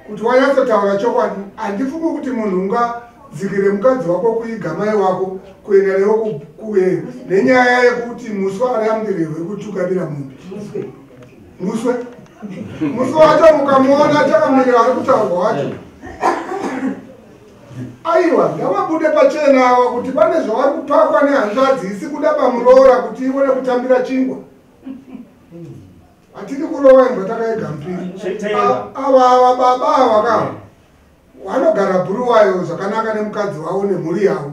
kuti wanyatsotaura chokwadi. Handifungi kuti munhu ungadzikire mukadzi wako kuiga mai wako kuenda newe kuye nenyaya yekuti Muswe arambirwe kutungamira mombe. Muswe Muswe wacho mukamuona chakamirira ari kutaurwa wacho. Aiwa, ngavabude pachena awa kuti pane zvavari kupakwa nehanzvadzi isi kuda pamuroora kuti ione kutambira chingwa. Hatidi kurova imbwa takaiga mupiri. Ava baba ava ka vanogara Bhuruwayo zvakanaka nemukadzi wavo nemhuri yavo.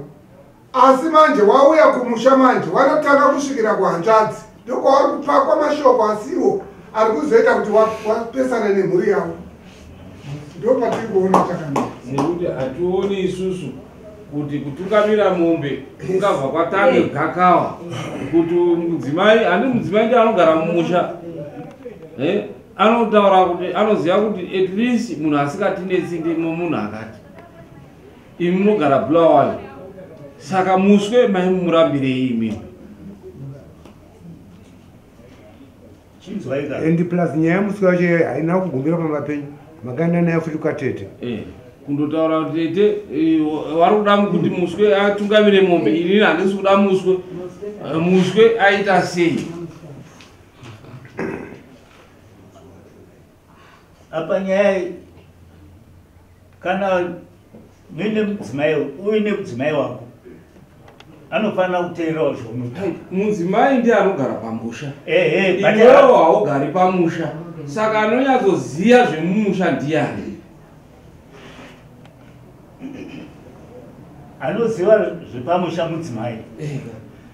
Asi manje wauya kumusha manje vanotanga kusvikira kuhanzvadzi. Ndokwavari kupakwa mashoko asiwo ari kuzoita kuti wapesana nemhuri yavo. Ndopatiri kuona chakanaka. Nekuti hationi isusu kuti kutungamira mombe kungabva kwatange gakawa kuti mudzimai handi mudzimai ndiye anogara mumusha anotaura kuti anoziva kuti at least munhu asingatinetsi ndimo munhu akati imi munogara Bulawayo saka Muswe maimurambirei imimi. And plus nyaya yaMuswe yacho haina kugumira pamba penyu, makaenda nayo futi kwatete. Kundotaura kuti tete vari kuda kuti muswe atungamire mombe, inini handisi kuda muswe. Muswe aita sei? Apa nyaya kana muine mudzimai, uine mudzimai wako anofanira kuteererawo zvomuita. Mudzimai ndiye anogara pamusha. Ehe, but Iwewo haugari pamusha, saka anonyatsoziva zvemumusha ndiani? Anoziva zvepamusha mudzimai.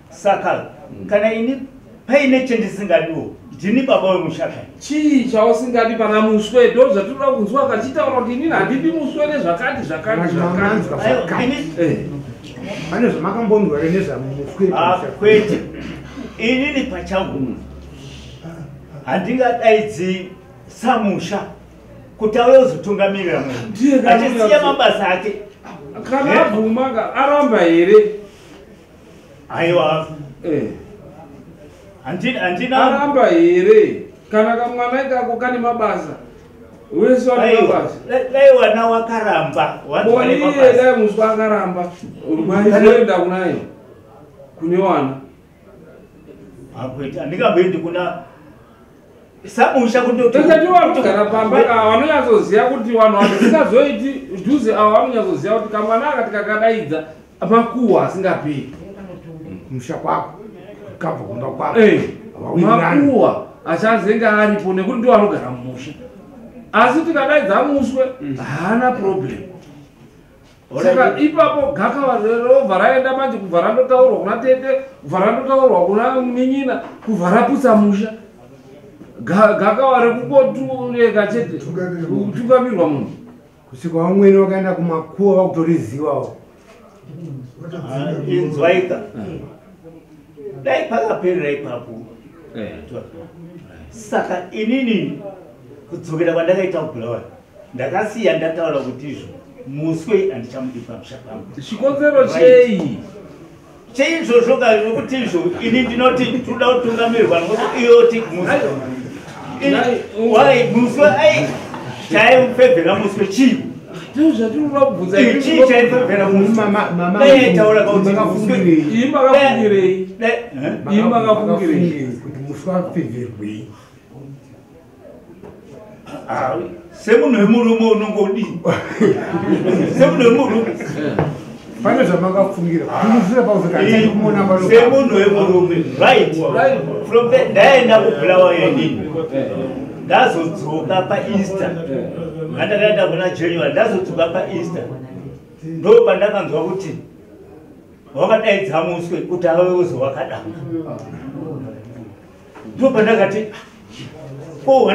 Saka kana ini paine chendisingadiwo, ndini baba wemusha kai. Chii chausingadi pana muswe? Ndo zvatinoda kunzwa kachitaura kuti inini handidi muswe nezvakati zvakati zvakati. Aiwa, Pane zvamakambonzwa here nezvamuswe? Ah, kwete, inini pachangu handingadaidzi samusha kuti auye kuzotungamirira Ndiye munhu kana achisiya mabasa ake. Kana abvuma aramba here? Aiwa, handina. Aramba here? Kana kamwana ikako kane mabasa, wese wane Aiwa, mabasa. Dai wana wakaramba wanzwa Iye nemabasa. dai muswe akaramba, maizoenda kunaye kune wana? Hakuiti, handingamboendi kuna samusha kundoti. Tekati vanogara pamba ka vanonyatsoziva kuti vanhu vasingazoiti dhuze avo vanonyatsoziva kuti kamwana akati kakadaidza makuhwa asingaperi. Kumusha kwako, kabva kumba kwako. Hawawirirani. Makuhwa achazenge aripo nekuti ndiwo anogara mumusha, asi tikadaidza muswe haana problem. Saka ipapo gaka robva raenda manje, kubva randotaurwa kuna tete, kubva randotaurwa kuna munin'ina, kubva raputsa musha. Gakava rekungotureka chete kutungamirwa munhu. Kusvika vamweni vakaenda kumakuwa vakutorizivawo. Ah, inzwaika, dai pakaperera ipapo. Saka inini kudzokera kwandakaita kuBhulawayo, ndakasiya ndataura kuti izvo muswe handichamudi pamusha pangu. Chikonzero chei? Cheizvozvo ka, nokuti izvo ini ndinoti toda kutungamirwa nokuti iyoti muswe. Wai muswe ai chaimufevhera muswe chii? Ndozvatinoda kubvunza. Eh, chii chaifevhera muswe? Dai aitaura kuti muswe Ii makafungirei? Dai- Ii makafungirei? Kuti muswe afevherwei? Ah, semunhu wemurume unongodii? Semunhu wemurume. Pane zvamakafungira kumusira pauzoti kumuona pano? Semunhu wemurume, right from the ndaenda kuBhulawayo inini, ndazodzoka paEaster. Andakaenda kuna January, ndazodzoka paEaster, ndo pandakanzwa kuti wakadaidza muswe kuti ave uzowakadanga. Ndo pandakati, ko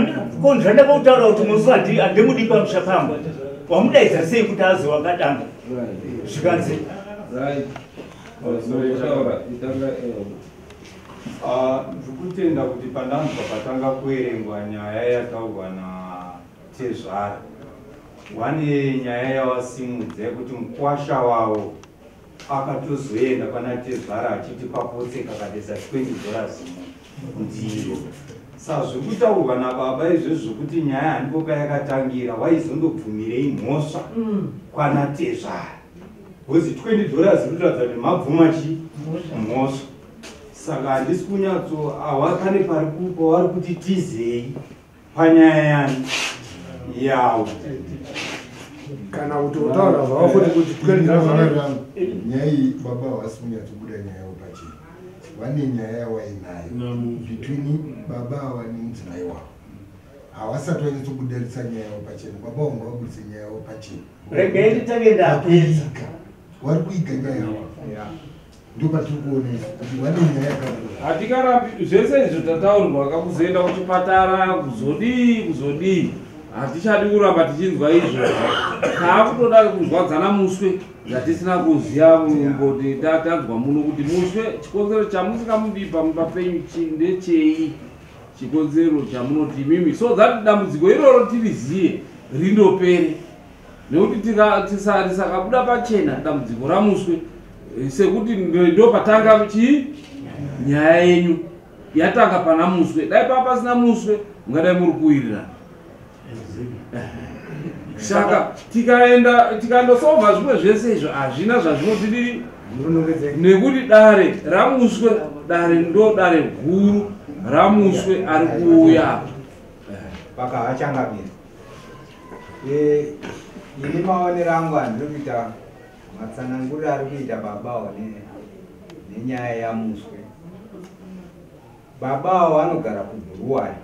zvandakautaura kuti musi handimudi pamusha pangu, wamudaidza sei kuti azowakadanga? Zvikanzi Right. Ah, ndiri kutenda kuti pandanzwa patanga kuverengwa nyaya yataurwa natezvara, wane nyaya yawasimudza yekuti mukwasha wavo akatozoenda pana tezvara achiti papotse kakadesa $20 mundiro. Saka zviri kutaurwa nababa izvezvi zvokuti nyaya handipo payakatangira, waizondobvumirei mhosva kwana tezvara? Because $20 iri kuratidza kuti mabvuma chi mhosva. Saka handisi kunyatso awa pane pari kupa vari kuti tizei panyaya yani yawo. Kana kuti utaura zvavo futi kuti $20. Nyaya iyi baba havasi kunyatsobuda nyaya yavo pachena. Vane nyaya yavainayo between baba ava nemudzimai wavo. Havasati vanyatsobudaritsa nyaya yavo pachena. Baba vangu vabudise nyaya yavo pachena. Regai nditange ndapedza. Vari kuiga nyaya yavo, ndo patiri kuona izvi kuti vane nyaya yakakura. Hatikarambi zvese izvo tataurwa, kakuzoenda kuchipatara, kuzodii kuzodii, hatichadi kuramba tichinzwa izvo. Taakutoda kunzwadzana muswe zvatisina kuziva mboti tanzwa muno kuti muswe chikonzero chamusingamudii pamba penyu ndechei? Chikonzero chamunoti imimi, so that dambudziko iroro tiriziye rindopere, nekuti risakabuda pachena dambudziko ramuswe, sekuti ndo patanga chii nyaya yenyu yatanga pana muswe. Dai paa pasina muswe, mungadai muri kuwirirana. Saka tikaenda tikandosova zvimwe zvese izvo hazvina zvazvinotidii nekuti dare ramuswe, dare ndo dare guru ramuswe ari kuuya apa. Pakahachangamira ini maonero angu andiri kuita matsananguriro ari kuita babawo nenyaya yamuswe. Babawo vanogara kuBhuruwayo,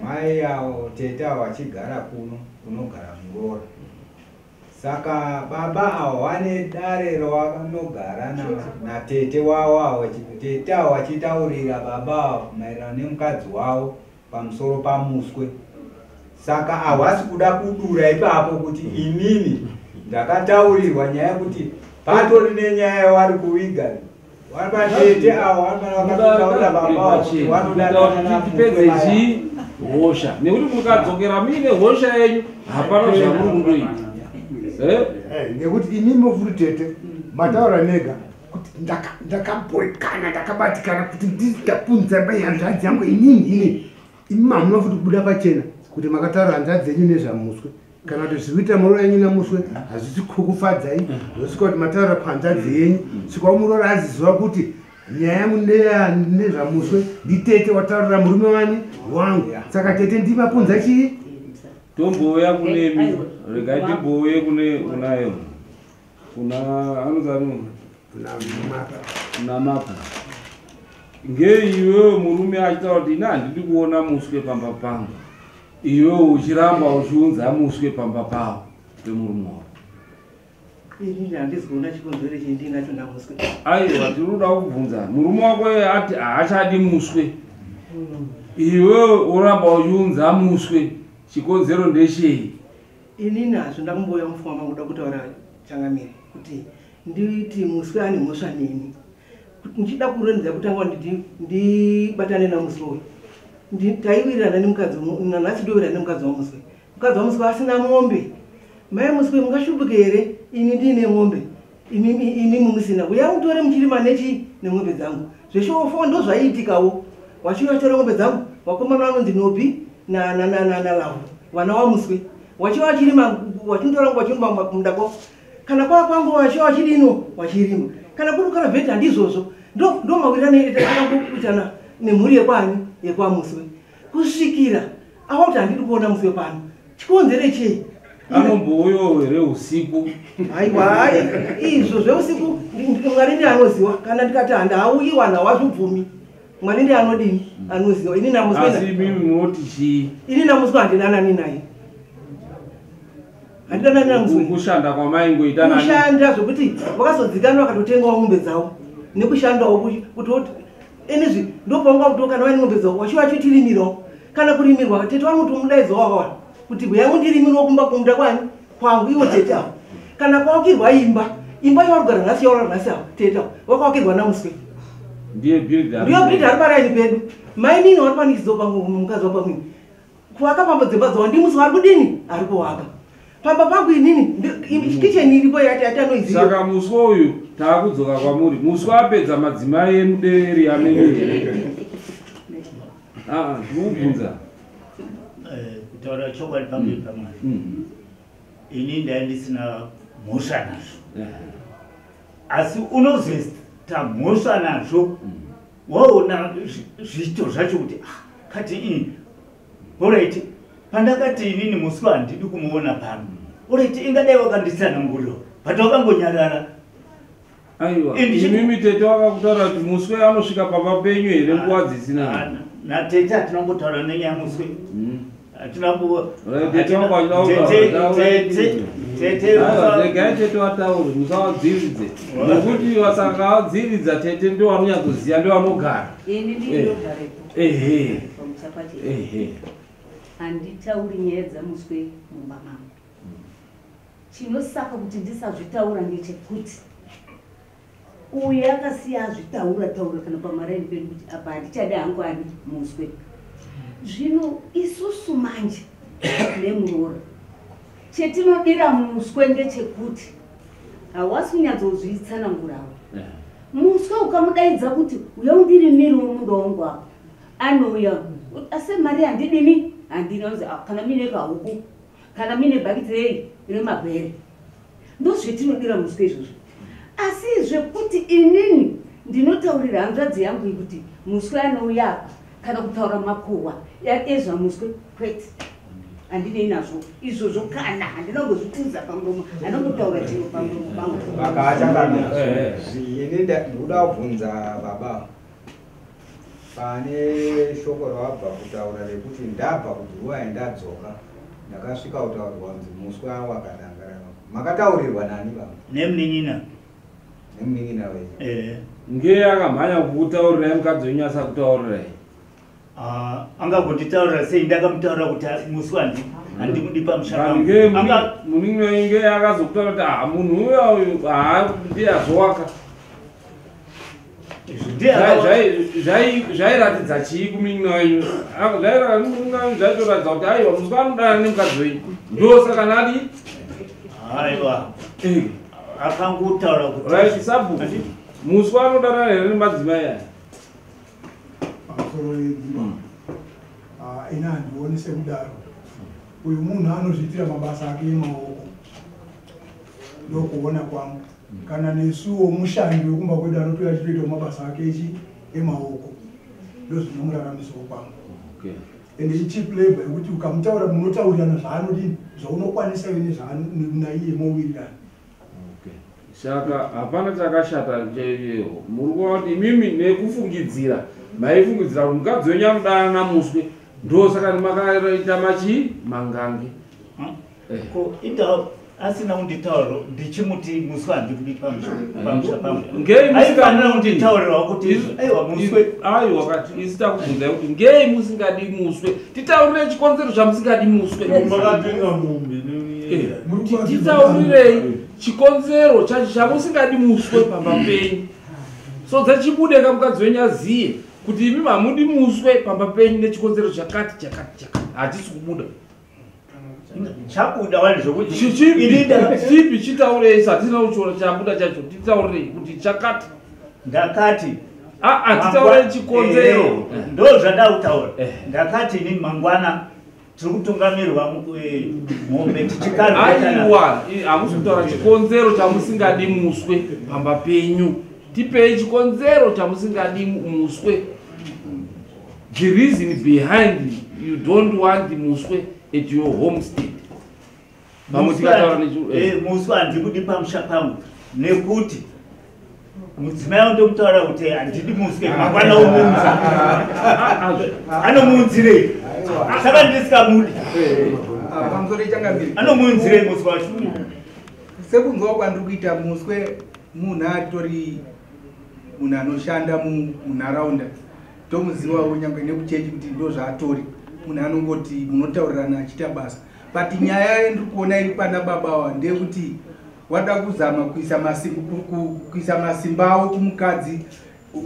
mai avo tete avo vachigara kuno kunogara muroora. Saka baba avo vane dare ravanogara natete wavo avo, tete avo vachitaurira baba avo maererano nemukadzi wavo pamusoro pamuswe. Saka havasi kuda kudura ipapo kuti inini ndakataurirwa nyaya yekuti patori nenyaya yavari kuviga. Vatete avo vakatotaurira baba avo kuti vanodanana Tipedze chii hosha, nekuti mukadzokera muine hosha yenyu hapana zvamuri kundoita. Nekuti imimi futi tete mataura nega kuti ndakaboikana ndakabatikana kuti ndapunza mai hanzvadzi yangu inini ini. Imi hamuna futi kubuda pachena kuti makataura hanzvadzi yenyu nezvamuswe kana kuti zviri kuita muroora yenyu namuswe hazvisi kukufadzai, zvosvika kuti mataura kuhanzvadzi yenyu svika muroora aziziva kuti nyaya yangu nezvamuswe nditete wataurira murume wani wangu, saka tete ndimapunza chii. Tombouya kunemi, regai timbouye kune kunayo kuna anozani kuna mapa ngeiwewe murume achitaura kuti ini handidi kuona muswe pamba pangu, iwewe uchiramba uchiunza muswe pamba pavo pemurume wako. Inini handisi kuona chikonzero chendinacho namuswe. Aiwa, tinoda kubvunza murume wako iye ati haachadi muswe, iwewe uramba uchiunza muswe, chikonzero ndechei? Inini hazvo ndakumbouya mupfungwa mangu kuda kutaura changamire kuti nditi muswe ane mhosva neni, kuti ndichida kurondedza kutanga ndibatane namuswe uyu. Taiwirirana nemukadzi, nanhasi ndowirirana nemukadzi wamuswe. Mukadzi wamuswe asina mombe. Mai muswe mungashubuke here ini ndiine mombe, imimi musina? Uya mutore muchirima nechi nemombe dzangu. Zveshofo ndozvaiitikawo, wachiuya vachitora mombe dzangu. Vakomana vanonzi Nobi naLavu, vana wamuswe, wachiuya vachirima, vachinotora vachirima kumunda kwavo. Kana kwava kwangu wachiuya vachidino vachirima, kana kuri kukaravheti handizvozvo. Ndo mawirirano atakangoitana nemhuri yekwani yekwamuswe kusvikira ava kuti handidi kuona muswe pano. Chikonzero chei? Anombouyawo here usiku? Aiwa, izvo zveusiku Mwari ndiye anoziva. Kana ndikati handauyi vanhu havazvibvumi. Mwari ndiye anodini anoziva. Ini namuswe Asi imimi munoti chii? Ini namuswe handidanani naye, handidanani namuswe. Kushanda kwamaingoita nani? Kushanda zvokuti vakazodzikanwa vakatotengawo mombe dzavo nekushandawo kuti enizvi ndopaunga kuti kana vaine mombe dzavo wachiva vachitirimirawo kana kurimirwa tete vanotomudaidzawo wakawanda kuti bhuya mundirimirawo kumba kumunda kwani kwangu iwo tete avo. Kana kwavakirwa imba, imba yavarikugara nhasi yavarikugara nhasi avo tete avo vakavakirwa namuswe. Ndiye builder. Ndiye builder ari paraini pedu. Mai nini vari panikidzo pangu mukadzi wapamwini kuvaka pamba dzimba dzavo ndimuswe ari kudini ari kuvaka pamba pangu inini kitchen iripo yati anoiziva. Saka muswe uyu taakudzoka kwamuri, muswe apedza madzimai emuderi amenyu here? Ndikubvunza. Kutaura chokwadi pamberi paMwari, ini ndai ndisina mhosva nazvo, asi unozoita mhosva nazvo waona zviito zvacho kuti kati ini alright, pandakati inini muswe handidi kumuona pano, alright, ingadai wakanditsanangurira but wakangonyarara. Aiwa, imimi tete wakakutaura kuti muswe anosvika pamba penyu here nguva dzisina? Natete hatina kumbotaura nenyaya muswe. Hatina Tete wako regai tete vataure, musavadziridze nekuti vasakavadziridza tete ndo vanonyatsoziva, ndo vanogara. Ini ndinogarepo. Ehe. Pamusha pacho. Ehe. Handitauri nyaya dzamuswe mumba mangu. Chinosaka kuti ndisazvitaura ngechekuti uyu akasiya azvitaura taura kana pamaraini pedu kuti apa handichadi hangu ani muswe. Zvino isusu manje nemuroora chetinodira muswe ndechekuti hawasi kunyatsozvitsanangurawo. Muswe ukamudaidza kuti uya undirimirewo munda wangu apa, anouya asi mari handidini handina, kana mine kahuku Kana muine bhakiti rei remagwere, ndozvetinodira muswe izvozvo. Asi zvekuti inini ndinotaurira hanzvadzi yangu kuti muswe anouya apa kana kutaura makuhwa ezvamuswe, kwete, handinei nazvo izvozvo. Kana handina kumbozvitiza pamuromo, handina kumbotaura chiro pamuromo pangu. Vakachakamira, ini ndikuda kubvunza baba pane shoko rawabva kutaura rekuti ndabva kuDhuruwayo, ndadzoka, ndakasvika kutaurirwa kunzi muswe wakadangara. Makataurirwa nani, baba? Nemunin'ina. Nemunin'ina wenyu? Eh. Ngeye akamhanya kukutaurirai mukadzi wenyu asakutaurirai? Ah, angagonditaurira sei? Ndakamutaurira kuti muswe handimudi pamusha pangu. Ngeye munin'ina wenyu ngeye akazokutaura kuti, "Ah, munhu uya uyu haa ndiye azowaka"? Ndiye Zvairatidza chii kumunin'ina wenyu? Munin'ina wenyu zvaitoratidza kuti aiwa, muswe anodana nemukadzi wenyu, ndosaka nadi. Aiwa, akangotaura kuti Right, sabhuku, muswe anodanana here nemadzimai aya? Pamusoro yedzimba, ini handioni sekudaro. Uyu munhu anozviitira mabasa ake emaoko, ndokuona kwangu. Kana nesuwo mushandi wekumba kwedu anotouya achitoitawo mabasa ake echi emaoko, ndozvinomuraramisawo kwangu. Ende icheap labor yekuti ukamutaura munotaurirana zvaanodini, zvaunokwanisa iwe naiye mowirirana. Saka hapana chakashata. Muri kuona kuti imimi nekufungidzira maifungidzira kuti mukadzi wenyu anodana namuswe, ndosaka makaita machi mangange. Ko inda asina kunditaurira ndichimuti muswe handikudi pamusha pangu? Ngei Aifanira kunditaurirawo kuti aiwa, muswe. Aiwa, kati isi takubvunzai kuti ngei musingadi muswe. Titaurirei chikonzero chamusingadi muswe. Makatenga mombe. Titaurirei chikonzero chacho chamusingadi muswe pamba penyu, so dzachibude kamukadzi wenyu aziye kuti imi hamudi muswe pamba penyu nechikonzero chakati chakati chakati. Hachisi kubuda. Chabuda wani zvokuti Chipi? Chitaurei, satisina kuchiona chabuda chacho. Titaurirei kuti chakati. Ndakati Aa, titaurei chikonzero. Ndo zvandada kutaura. Ndakati inini mangwana tiri kutungamirwa mombe tichikarvetana. Aiwa, hamusi kutaura chikonzero chamusingadi muswe pamba penyu. Tipei chikonzero chamusingadi muswe, the reason behind you don't want muswe at your homestead. Pamwe tikataura Muswe handikudi pamusha pangu nekuti mudzimai wandomutaura kuti handidi muswe, mangwana omuunza. Anomuunzirei? Saka ndisingamudi. Pamusoro ichangamiri. Anomuunzirei muswe wacho? Sekunzwa kwandiri kuita, muswe munhu atori munhu anoshanda munharaunda, tomuzivawo nyangwe nekuchechi kuti ndo zvaatori. Munhu anongoti munotaurirana achiita basa, but nyaya yandiri kuona iri pana babawa ndeyekuti wada kuzama kuisa masimba avo kumukadzi.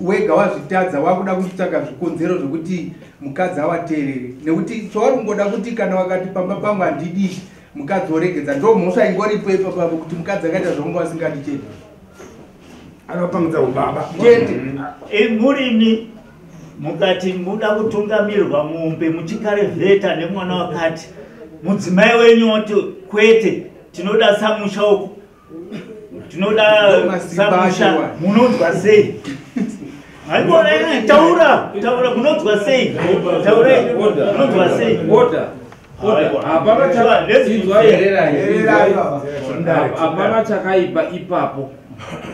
Wega wazvitadza, wakuda kutsvaga zvikonzero zvekuti mukadzi awateerere, nekuti chauri kungoda kuti kana wakati pamba pangu handidi, mukadzi woregedza. Ndo mhosva ingoripo ipapapo, kuti mukadzi akaita zvaunga wasingadi chete. Anopangidza ubaba. Chete. Murimi mukati muda kutungamirwa mombe muchikarevheta nemwana wakati, mudzimai wenyu woti kwete, tinoda samusha uku, tinoda Masimba samusha, acho. Munonzwa sei? Haikona, taura, taura, munonzwa sei? Taurai, munonzwa sei? Order. Order. Hapana Inzwai. Hapana chakaipa ipapo,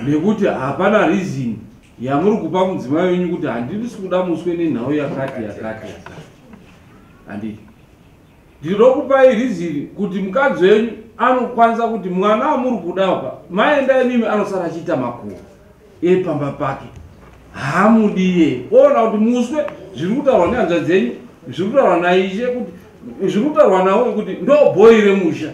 nekuti hapana reason yamuri kupa mudzimai wenyu kuti handisi kuda muswe nenhau yakati yakati yakati. Handiti ndinokupai reason kuti mukadzi wenyu anokwanisa kuti mwana wamuri kuda pa maenda imimi anosara achiita makuhwa epamba pake, haamudiye. Oona kuti muswe zviri kutaurwa nehanzvadzi dzenyu, zviri kutaurwa naishe, kuti zviri kutaurwa nawo kuti ndo bhoi remusha.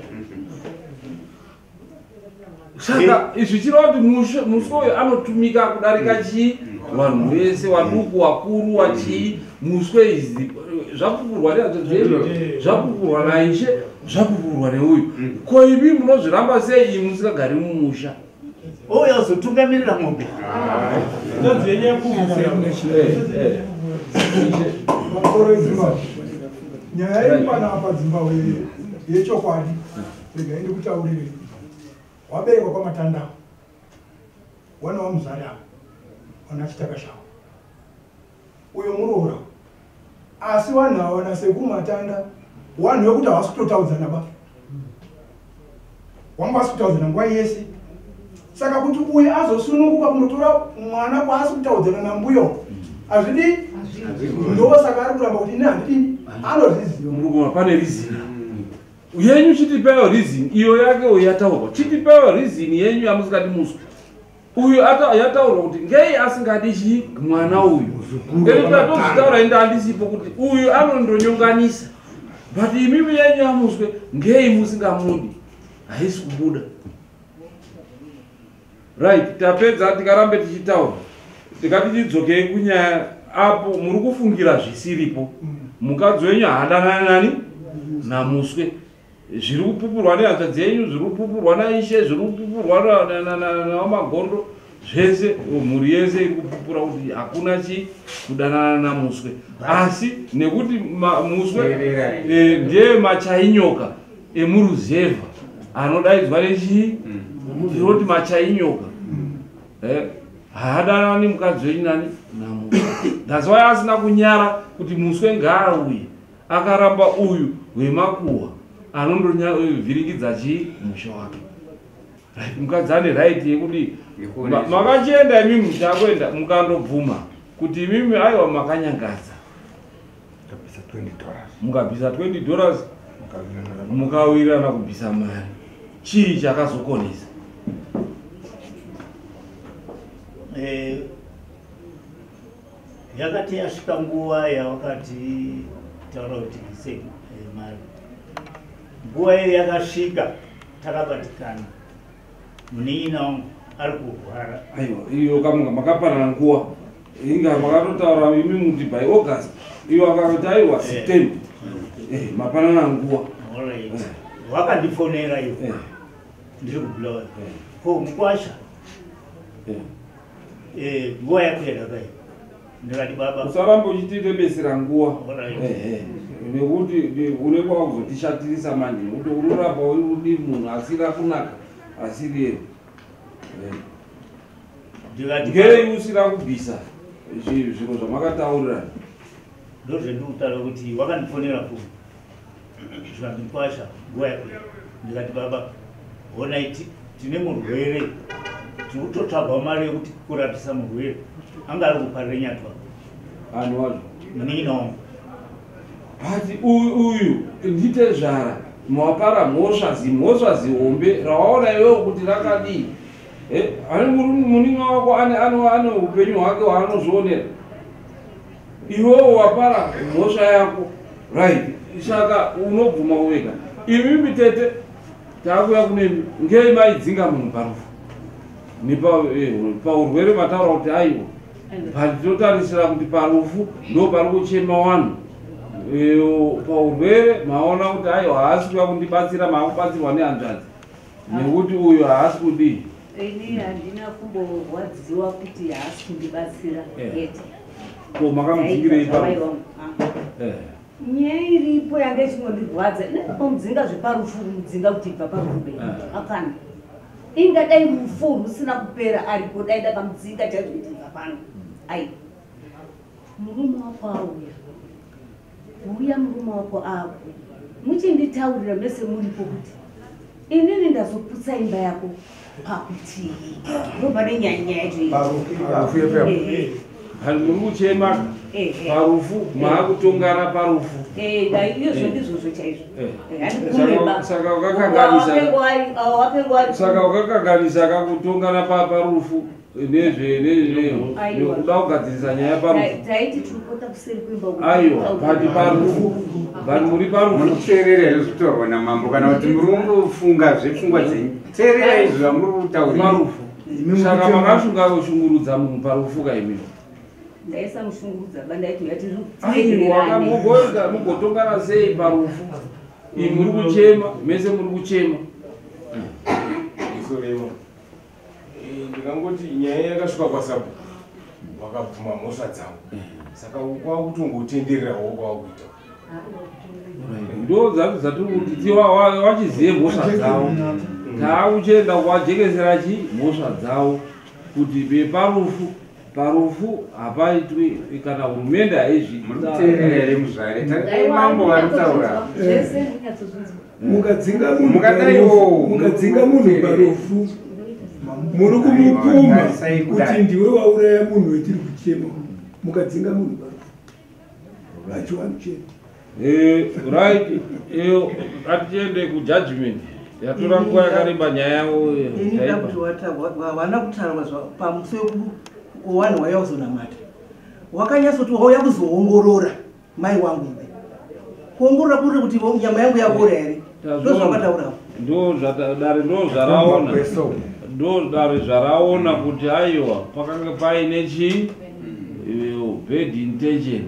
Saka zvichireva kuti muswe uyu anotumika kudarika chii, vanhu vese, waduku, wakuru, wachii. Muswe izi zvapupurwa nehanzvadzi dzenyu, zvapupurwa naishe, zvapupurwa neuyu. Ko imi munozviramba sei, imi musingagari mumusha? Ouya uzotungamirira mombe. Makore eZimbabwe, nyaya iri panapa Zimbabwe. Yechokwadi, regai ndikutaurire. Waberekwa kwaMatanda, wana wamuzari ava, wana Chitakashawa. Uyo muroora. Asi vanhu ava nasekuru Matanda, vanhu vekuti havasi kutotaudzana ba. Wanga vasi kutaudzana nguva yese. Saka kuti uyu azosununguka kunotora mwana kwaasi kutaudzana nambuyo, hazvidi. Ndosaka ari kuramba kuti ini handidini, anozviziva. Murikuona pane reason yenyu, chitipewo reason iyo yake uyu yataurwa. Chitipewo reason yenyu yamusingadi muswe uyu yataurwa kuti ngei asingadi chi mwana uyu. Ende tatozvitaura, ende handisipo kuti uyu anondonyonganisa, but imimi yenyu yamuswe ngei musingamudi haisi kubuda. Right, tapedza. Tikarambe tichitaura, tikati tidzokei kunyaya apo muri kufungira zvisiripo. Mukadzi wenyu haadanani nani namuswe. Zviri kupupurwa nehanzvadzi dzenyu, zviri kupupurwa naishe, zviri kupupurwa navamagondo, zvese mhuri yese iri kupupura kuti hakuna chi kudanana namuswe. Asi nekuti muswe ndiye machainyoka emuruzevha anodaidzwa nechii, tinoti machainyoka. Haadanani mukadzi wenyu nani namuswe. That's why asina kunyara kuti muswe ngaauye. Akaramba uyu wemakuhwa anondovhiringidza chii musha wake. Right, mukadzi ane right yekuti makachienda imimi, takuenda mukandobvuma kuti imimi aiwa makanyangadza, Kabisa $20. Mukabvisa $20, mukawirirana kubvisa mari. Chii chakazokonesa? Yakati yasvika nguva yawakati taura kuti bvise mari, nguva iyo yakasvika takabatikana, munin'ina wangu ari kurwara. Aiwa, iyo kamunga makapanana nguva, inga makatotaura imi muti by August, iyo akati aiwa September. Mapanana nguva. Alright. Wakandifonera iwo ndiri kuBulawayo, ko mukwasha, nguva yakuenda kai? Ndikati baba. Usaramba uchitirebesera nguva. Alright. Nekuti unenge wakuzotishatirisa manje, nekuti unoramba uri munhu asina kunaka, asiri ero. Ndikati Ngei usina kubvisa zviro zvamakataurirana? Ndozvendikutaura kuti wakandifonera foni, zvikanzi mukwasha, nguva yakuenda. Ndikati baba, honai, tine murwere, tiri kutotsvagawo mari yekuti kurapisa murwere anga ari kuParirenyatwa. Anhu wazvo? Munin'ina wangu. But uyu nditezvara, mawapara mhosva, zimhosva zihombe rawaona iwewo kuti rakadii. Ane munin'ina wako ane upenyu hwake hwaanozvionera. Iwewo wapara mhosva yako, right? Saka unobvuma wega. Imimi tete, taakuya kunemi. Ngei maidzinga munhu parufu paurwere? Mataura kuti aiwa, but tinotarisira kuti parufu ndo pari kuchema vanhu. Paurwere maona kuti aiwa, haasi kuya kundibatsira, maakubatsirwa nehanzvadzi nekuti uyu haasi kudii. Ini handina kumborwadziwa kuti haasi kundibatsira yete. Ko makamudzingirei Zvamai parufu? vangu. Ah. Nyaya iripo yanga ichingondirwadza, inongomudzinga zveparufu, kumudzinga kuti ibva parufu bei. Akana ingadai rufu rusina kupera aripo, dai ndakamudzinga chaizvo kuti ibva pano. Ai, murume wako auya, uya murume wako ako, muchinditaurira mese muripo kuti inini ndazoputsa imba yako pakutii? Ndobva nenyaya, nyaya yacho iyi. Vanhu muri kuchema parufu, maakutongana parufu. Iyozvo ndizvozvo chaizvo. Saka wakakanganisa kakutongana parufu nezve Aiwa. nekuda kugadzirisa nyaya parufu. Taiti tiripota kuseri kwemba uku. Aiwa, but parufu, but muri parufu. Munoteerera here zvitaurwa namambo, kana kuti muri kungofunga zvepfungwa dzenyu? Teererai izvo zvamuri kutaurira. Parufu, saka makasunga kushungurudza munhu parufu kaimiwo? Ndaisamushungurudza ba, ndaiti uya tiri Aiwa, mugotongana sei parufu? Imi muri kuchema, mese muri kuchema. Isoremo. Ndingangoti nyaya yakasvika kwasabhuku, vakabvuma mhosva dzavo, saka kwakutongotendererawo kwakuita. Ndo dzatiri kuti wachizive mhosva dzavo, taakuchienda kuwajekesera chi mhosva dzavo kuti beparufu parufu hapaitwi kana hurumende haizvi. Murikuteerera here, muzvare? Tarisai mambo varikutaura. Mukadzinga munhu parufu, mukadzinga munhu parufu, muri kumupumha kuti ndiwe wauraya munhu wetiri kuchema. Mukadzinga munhu parufu, vachiwanu chete. Right, ngatiende kujudgment. Yatora nguva yakareba nyaya yavo. Ini nda kuti wana kutaurwa pamusi wekuwanhu waiya kuzonamata, wakanyatsoti wauya kuzoongorora mai wangu iwe, kuongorora kuri kuti nyama yangu yakora here? Ndo zvawakataurawo. Ndo dare ndo zvaraona, ndo dare zvaraona kuti aiwa, pakanga paine chi bad intention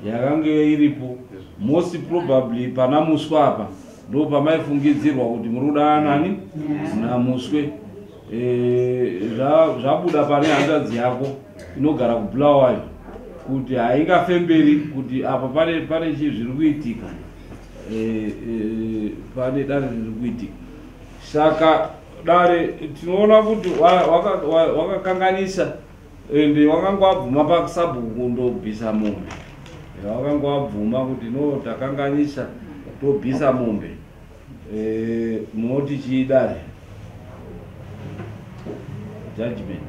yakanga iripo. Most probably pana Muswe apa ndo pamaifungidzirwa kuti muri kudanana nani naMuswe. Zvabuda pane hanzvadzi yako inogara kuBulawayo kuti haingafemberi kuti apa pane chii zviri kuitika, pane dare riri kuitika. Saka dare tinoona kuti wakakanganisa ende wakanga wabvuma pasabhuku kundobvisa mombe. Wakanga wabvuma kuti no, takanganisa, tobvisa mombe. Munoti chii dare? Judgment.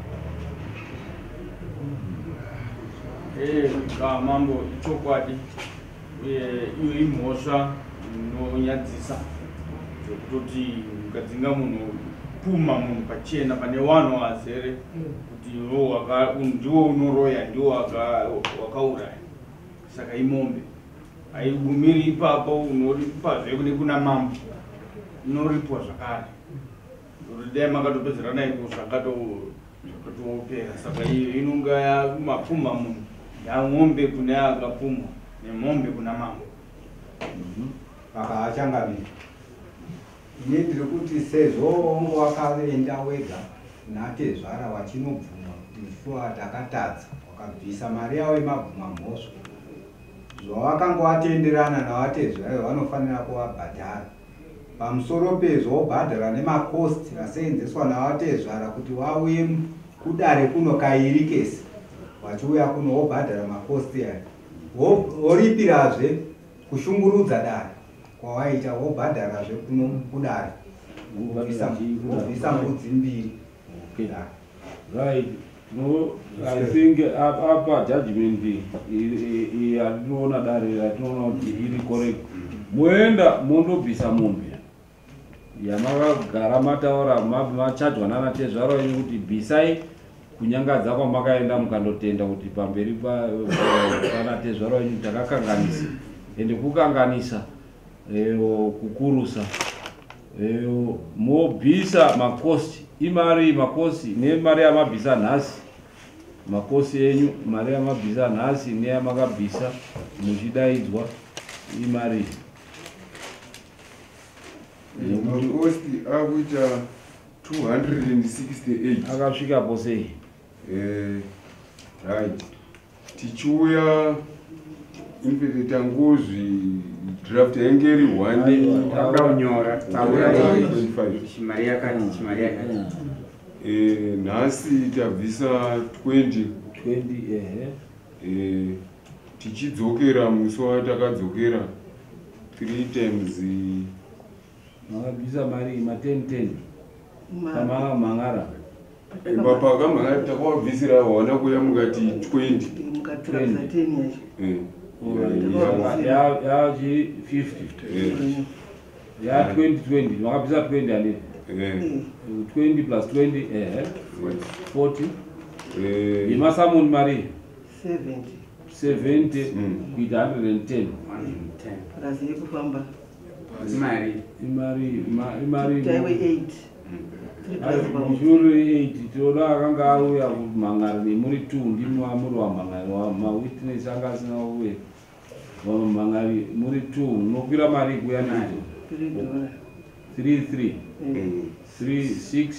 Mambo, ichokwadi, uye iyo imhosva inonyadzisa zvekutoti ukadzinga munhu, puma munhu pachena pane vanhu azere kuti ndiwo unoroya, ndiwo wakauraya. Saka imombe haigumiri ipapo, unoripazve kune kuna mambo, inoripwa zvakare. Kuti dai makatopedzerana iko zvakatopera. Saka iyo inonga mapfuma munhu, yamombe kune akapfumwa nemombe kuna mambo. Saka achangamira, ini ndiri kuti sezvo wangu wakaenda wega natezvara wachinobvuma kuti shuwa takatadza, wakabvisa mari yavo yemabvuma mhosva, zvawakanga watenderana navatezvara vanofanira kuvabhadhara. Pamusoro pezvo wobhadhara nemacost aseenzeswa navatezvara kuti vauye kudare kuno kairi kese vachiuya kuno, wobhadhara macost aya. Woripirazve kushungurudza dare kwawaita, wobhadharazve kuno kudare, wobvisa mbudzi mbiri. Okay, right. No, I think apa judgment yatinoona dare ratinoona kuti iri correct. Moenda mondobvisa mombe yamakagara mataura, machajwa nana tezvaro venyu kuti bvisai, kunyangadza kwamakaenda mukandotenda kuti pamberi pana tezvaro venyu takakanganisa, ende kukanganisa kukurusa. Mobvisa macost. Imari macost nemari yamabvisa nhasi, macost enyu, mari yamabvisa nhasi neyamakabvisa muchidaidzwa imari? Macost akuita 268. Akasvikapo sei? Right, tichiuya infact tangozvi draft yange iri 1. Takuda kunyora chimari yakati, chimari yakati. Nhasi tabvisa 20. 20, ehe. Tichidzokera musi watakadzokera 3 times. Makabvisa mari ma 10 10 pamakamhangara? Pakamhangara takawabvisira wana kuya mukati 20. Mukatura 10 yacho. Yachi 50, ya 20 20, makabvisa 20 handiti? 20 plus 20, ehe, 40. Yemasummons mari? 70. 70 kuita 110. Plus yekufamba. Imari. Imari imari. Taiwe 8. Mushure 8 tinoda akanga auya kumhangari nemuri 2, ndimi muri wamhangari, mawitness anga asina kuuya. Vamhangari muri 2 munokwira mari kuya neidzo. 3 3 3 6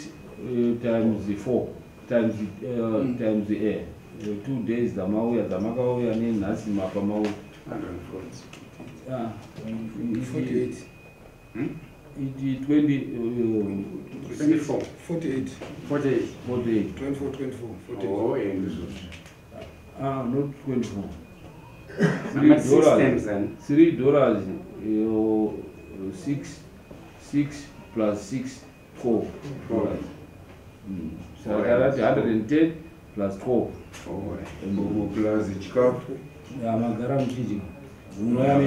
times 4 times 2 days dzamauya, dzamakauya nenhasi mapa mauya. 48. Iti 20 24. 48. 48. 48. 24, 24, 48. Oh, ndizvo. Ah, not 24. Number six times then. $3, 6, 6 plus 6, 12 dollars. Saka tati 110 plus 12. Plus chikafu. Ya magara muchidya. Munouya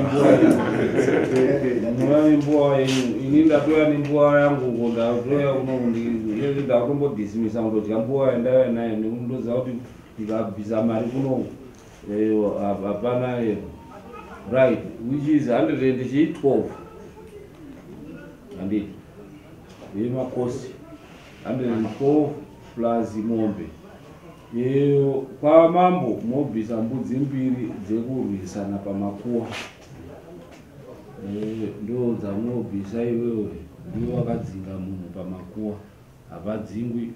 nembuwa yenyu. Ini ndatoya nembuwa yangu uko, ndatoya kuno, ndakutombodhisimisa kundodya mbuwa yandauya nayo nekuti ndoziva kuti ndikabvisa mari kuno hapana. Right, which is 112, handiti? Yemakosi 112 plus mombe. Kwamambo mobvisa mbudzi mbiri dzekurwisana pamakuwa, ndo dzamunobvisa. Iwewe ndiwe wakadzinga munhu pamakuwa, hapadzingwi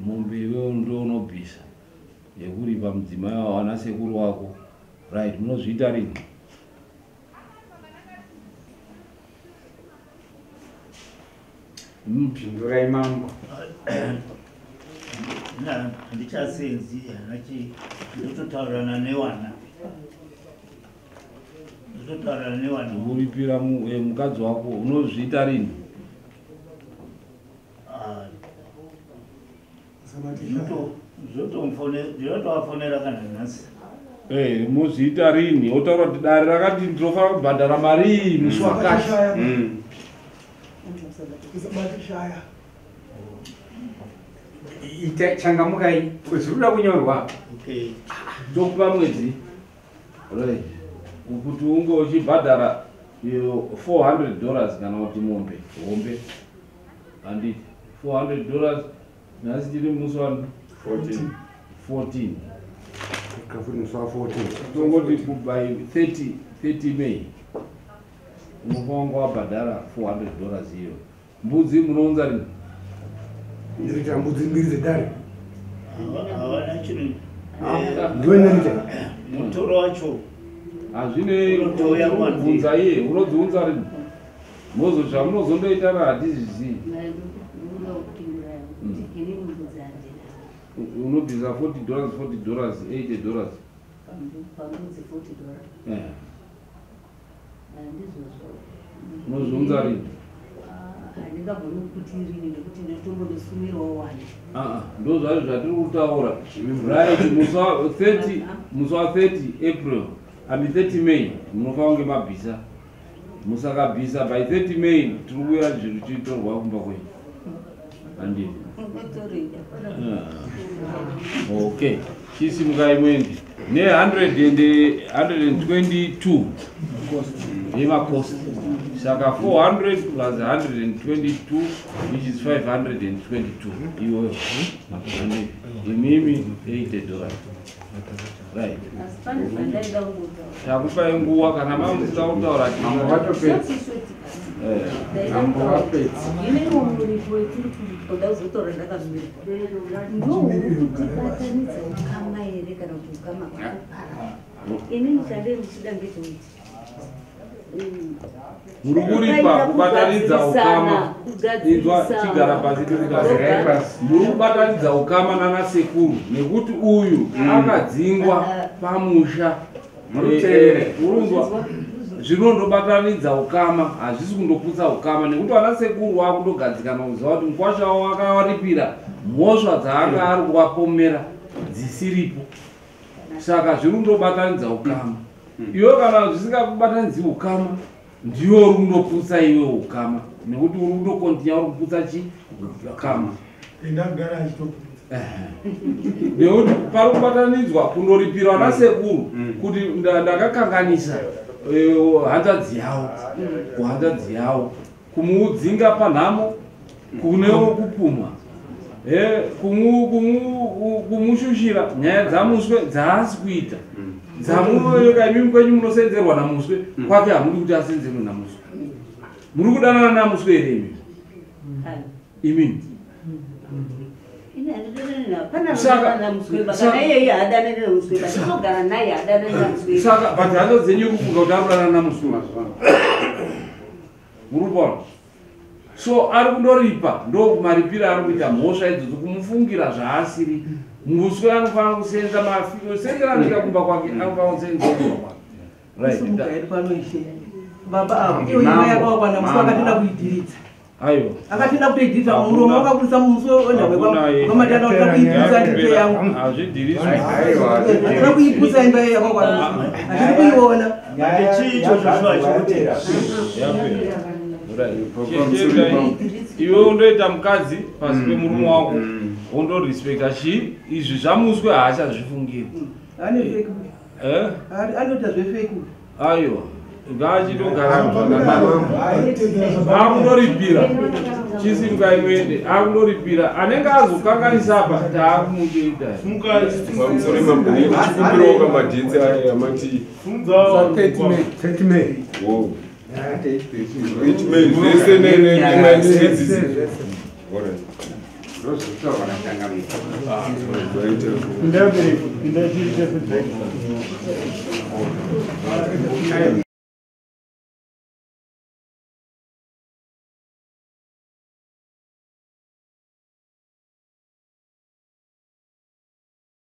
mombe. Iwewe ndo unobvisa yekuripa mudzimai wawana sekuru wako. Right, munozviita rini? Pindurai mambo. Handichasenzi, hanachi, ndototaurirana newana, ndototaurirana newana. Kuripira mukadzi wako unozviita rini? Ah, ndinotovafonera kana nhasi. Muzviita rini? Otaura kuti dare rakati ndinofanira kubhadhara mari iyi musi wakati. Usabatishaya. Ita changamukai, zviri kuda kunyorwa. Okay. Tokupa mwedzi, right, kuti unge uchibhadhara iyo $400 kana kuti mombe hombe, handiti? $400. Nhasi tiri musi wani? 14. 14. Kafuti musi wa 14. Tongoti by 30 May unofanira kunge wabhadhara $400 iyo. Mbudzi munounza rini? Ndiriita mbudzi mbiri dzedare. Hawana chinhu. Ndiwe ndiriita. Mutoro wacho Hazvinei. Unotouya kwandiri. Bvunza iye, unodziunza rini? Mozo zvamunozondoitana hatizvizii. Unobvisa $40, $40, $80. Pambudzi $40? Ndizvozvo. Unozviunza rini? Handingagoni kuti rini nekuti ndinotombondosumirawo wani. Ah, ndo zvazvo zvatiri kutaura. Right, musi wa 30, musi wa 30 April, ami 30 May munofanira kunge mabvisa. Musakabvisa by 30 May, tiri kuuya zviri chitorwa kumba kwenyu, handiti? Ah. Okay, chisimukai muende ne122 yemakosti. Saka 400 plus 122, which is 522. Iweyo imimi $80, right? Asi pane zvandaida kungotaura. Takupai nguva kana mamusida kutaura. Mambo vatopedza. Mambo vapedza. Inenge muripo wetiri kuda kuzotaura ndakazvimirwa ndouri kutibatanidza ukama here kana kuti ukama hwakupara. Inini chandee ndichida ngechekuti Muri kuripa kubatanidza ukama. Inzwa, chigara pasi. Garai pasi. Muri kubatanidza ukama nana sekuru nekuti uyu akadzingwa pamusha. Muri kuteerera. Urunzwa, zvinondobatanidza ukama, hazvisi kundoputsa ukama, nekuti vana sekuru vakundogadzikana kuziva kuti mukwasha wavo akawaripira mhosva dzaanga ari kuvapomera dzisiripo. Saka zviri kundobatanidza ukama. Iwe kana zvisingakubatanidzi ukama, ndiwe uri kundoputsa iwe ukama, nekuti uri kundokontinya uri kuputsa chi ukama. Ndagara achitoputsa. Nekuti pari kubatanidzwa kundoripira vana sekuru kuti ndakakanganisa hanzvadzi yavo, kuhanzvadzi yavo, kumuudzinga panhamo kunewo kupumha, kumushushira nyaya dzamuswe dzaasi kuita dzamuka. Imimi kwenyu munosenzerwa namuswe, kwake hamudi kuti asenzerwe namuswe. Muri kudanana namuswe here imi, imimi? Ini handidanani naye. Pana anodanana naMusweba. Kana iyeye haadanani naMusweba. Tinogara naye haadanani naMusweba. Saka but hanzvadzi dzenyu iri kufunga kuti ari kudanana naMuswe muri kuona so ari kundoripa ndomaripiro ari kuita mhosva idzodzo kumufungira zvaasiri. Muswe anofanira kusenza masenzera anoita kumba kwake, anofanira kusenza kumba kwake. Right. Simuka hedu pano ishe. Baba avo iyo imba yakawakwana musi wakatenda kuidhiridza. Aiwa. Akatenda kutoidhiridza muromo wakaburisa musi wenhau kwamatanda kuti kuiputsa ndito yangu. Hazvidhiriswi. Handina kuiputsa imba iyo yakawakwana musi. Handiri kuiona. Chii ichocho chikuti Iwe undoita mukadzi pasi pemurume wako, wondorespecta chii izvi zvamuswe haachazvifungiri. Ane fake. Eh? Anoita zvefake. Aiwa, ngaachitogara zvakanaka, akundoripira chisimukai muende, akundoripira anenge azokanganisa apa taakumutoita. Pamusoro mambo, chikumbirawo kamadhitsi aya amati 30 May. Wow. 8 May zvese nemaexpenses. Alright. Ndozvinotaurwa naChangamire. Zvaita. Ndabereki, ndachiita feedback.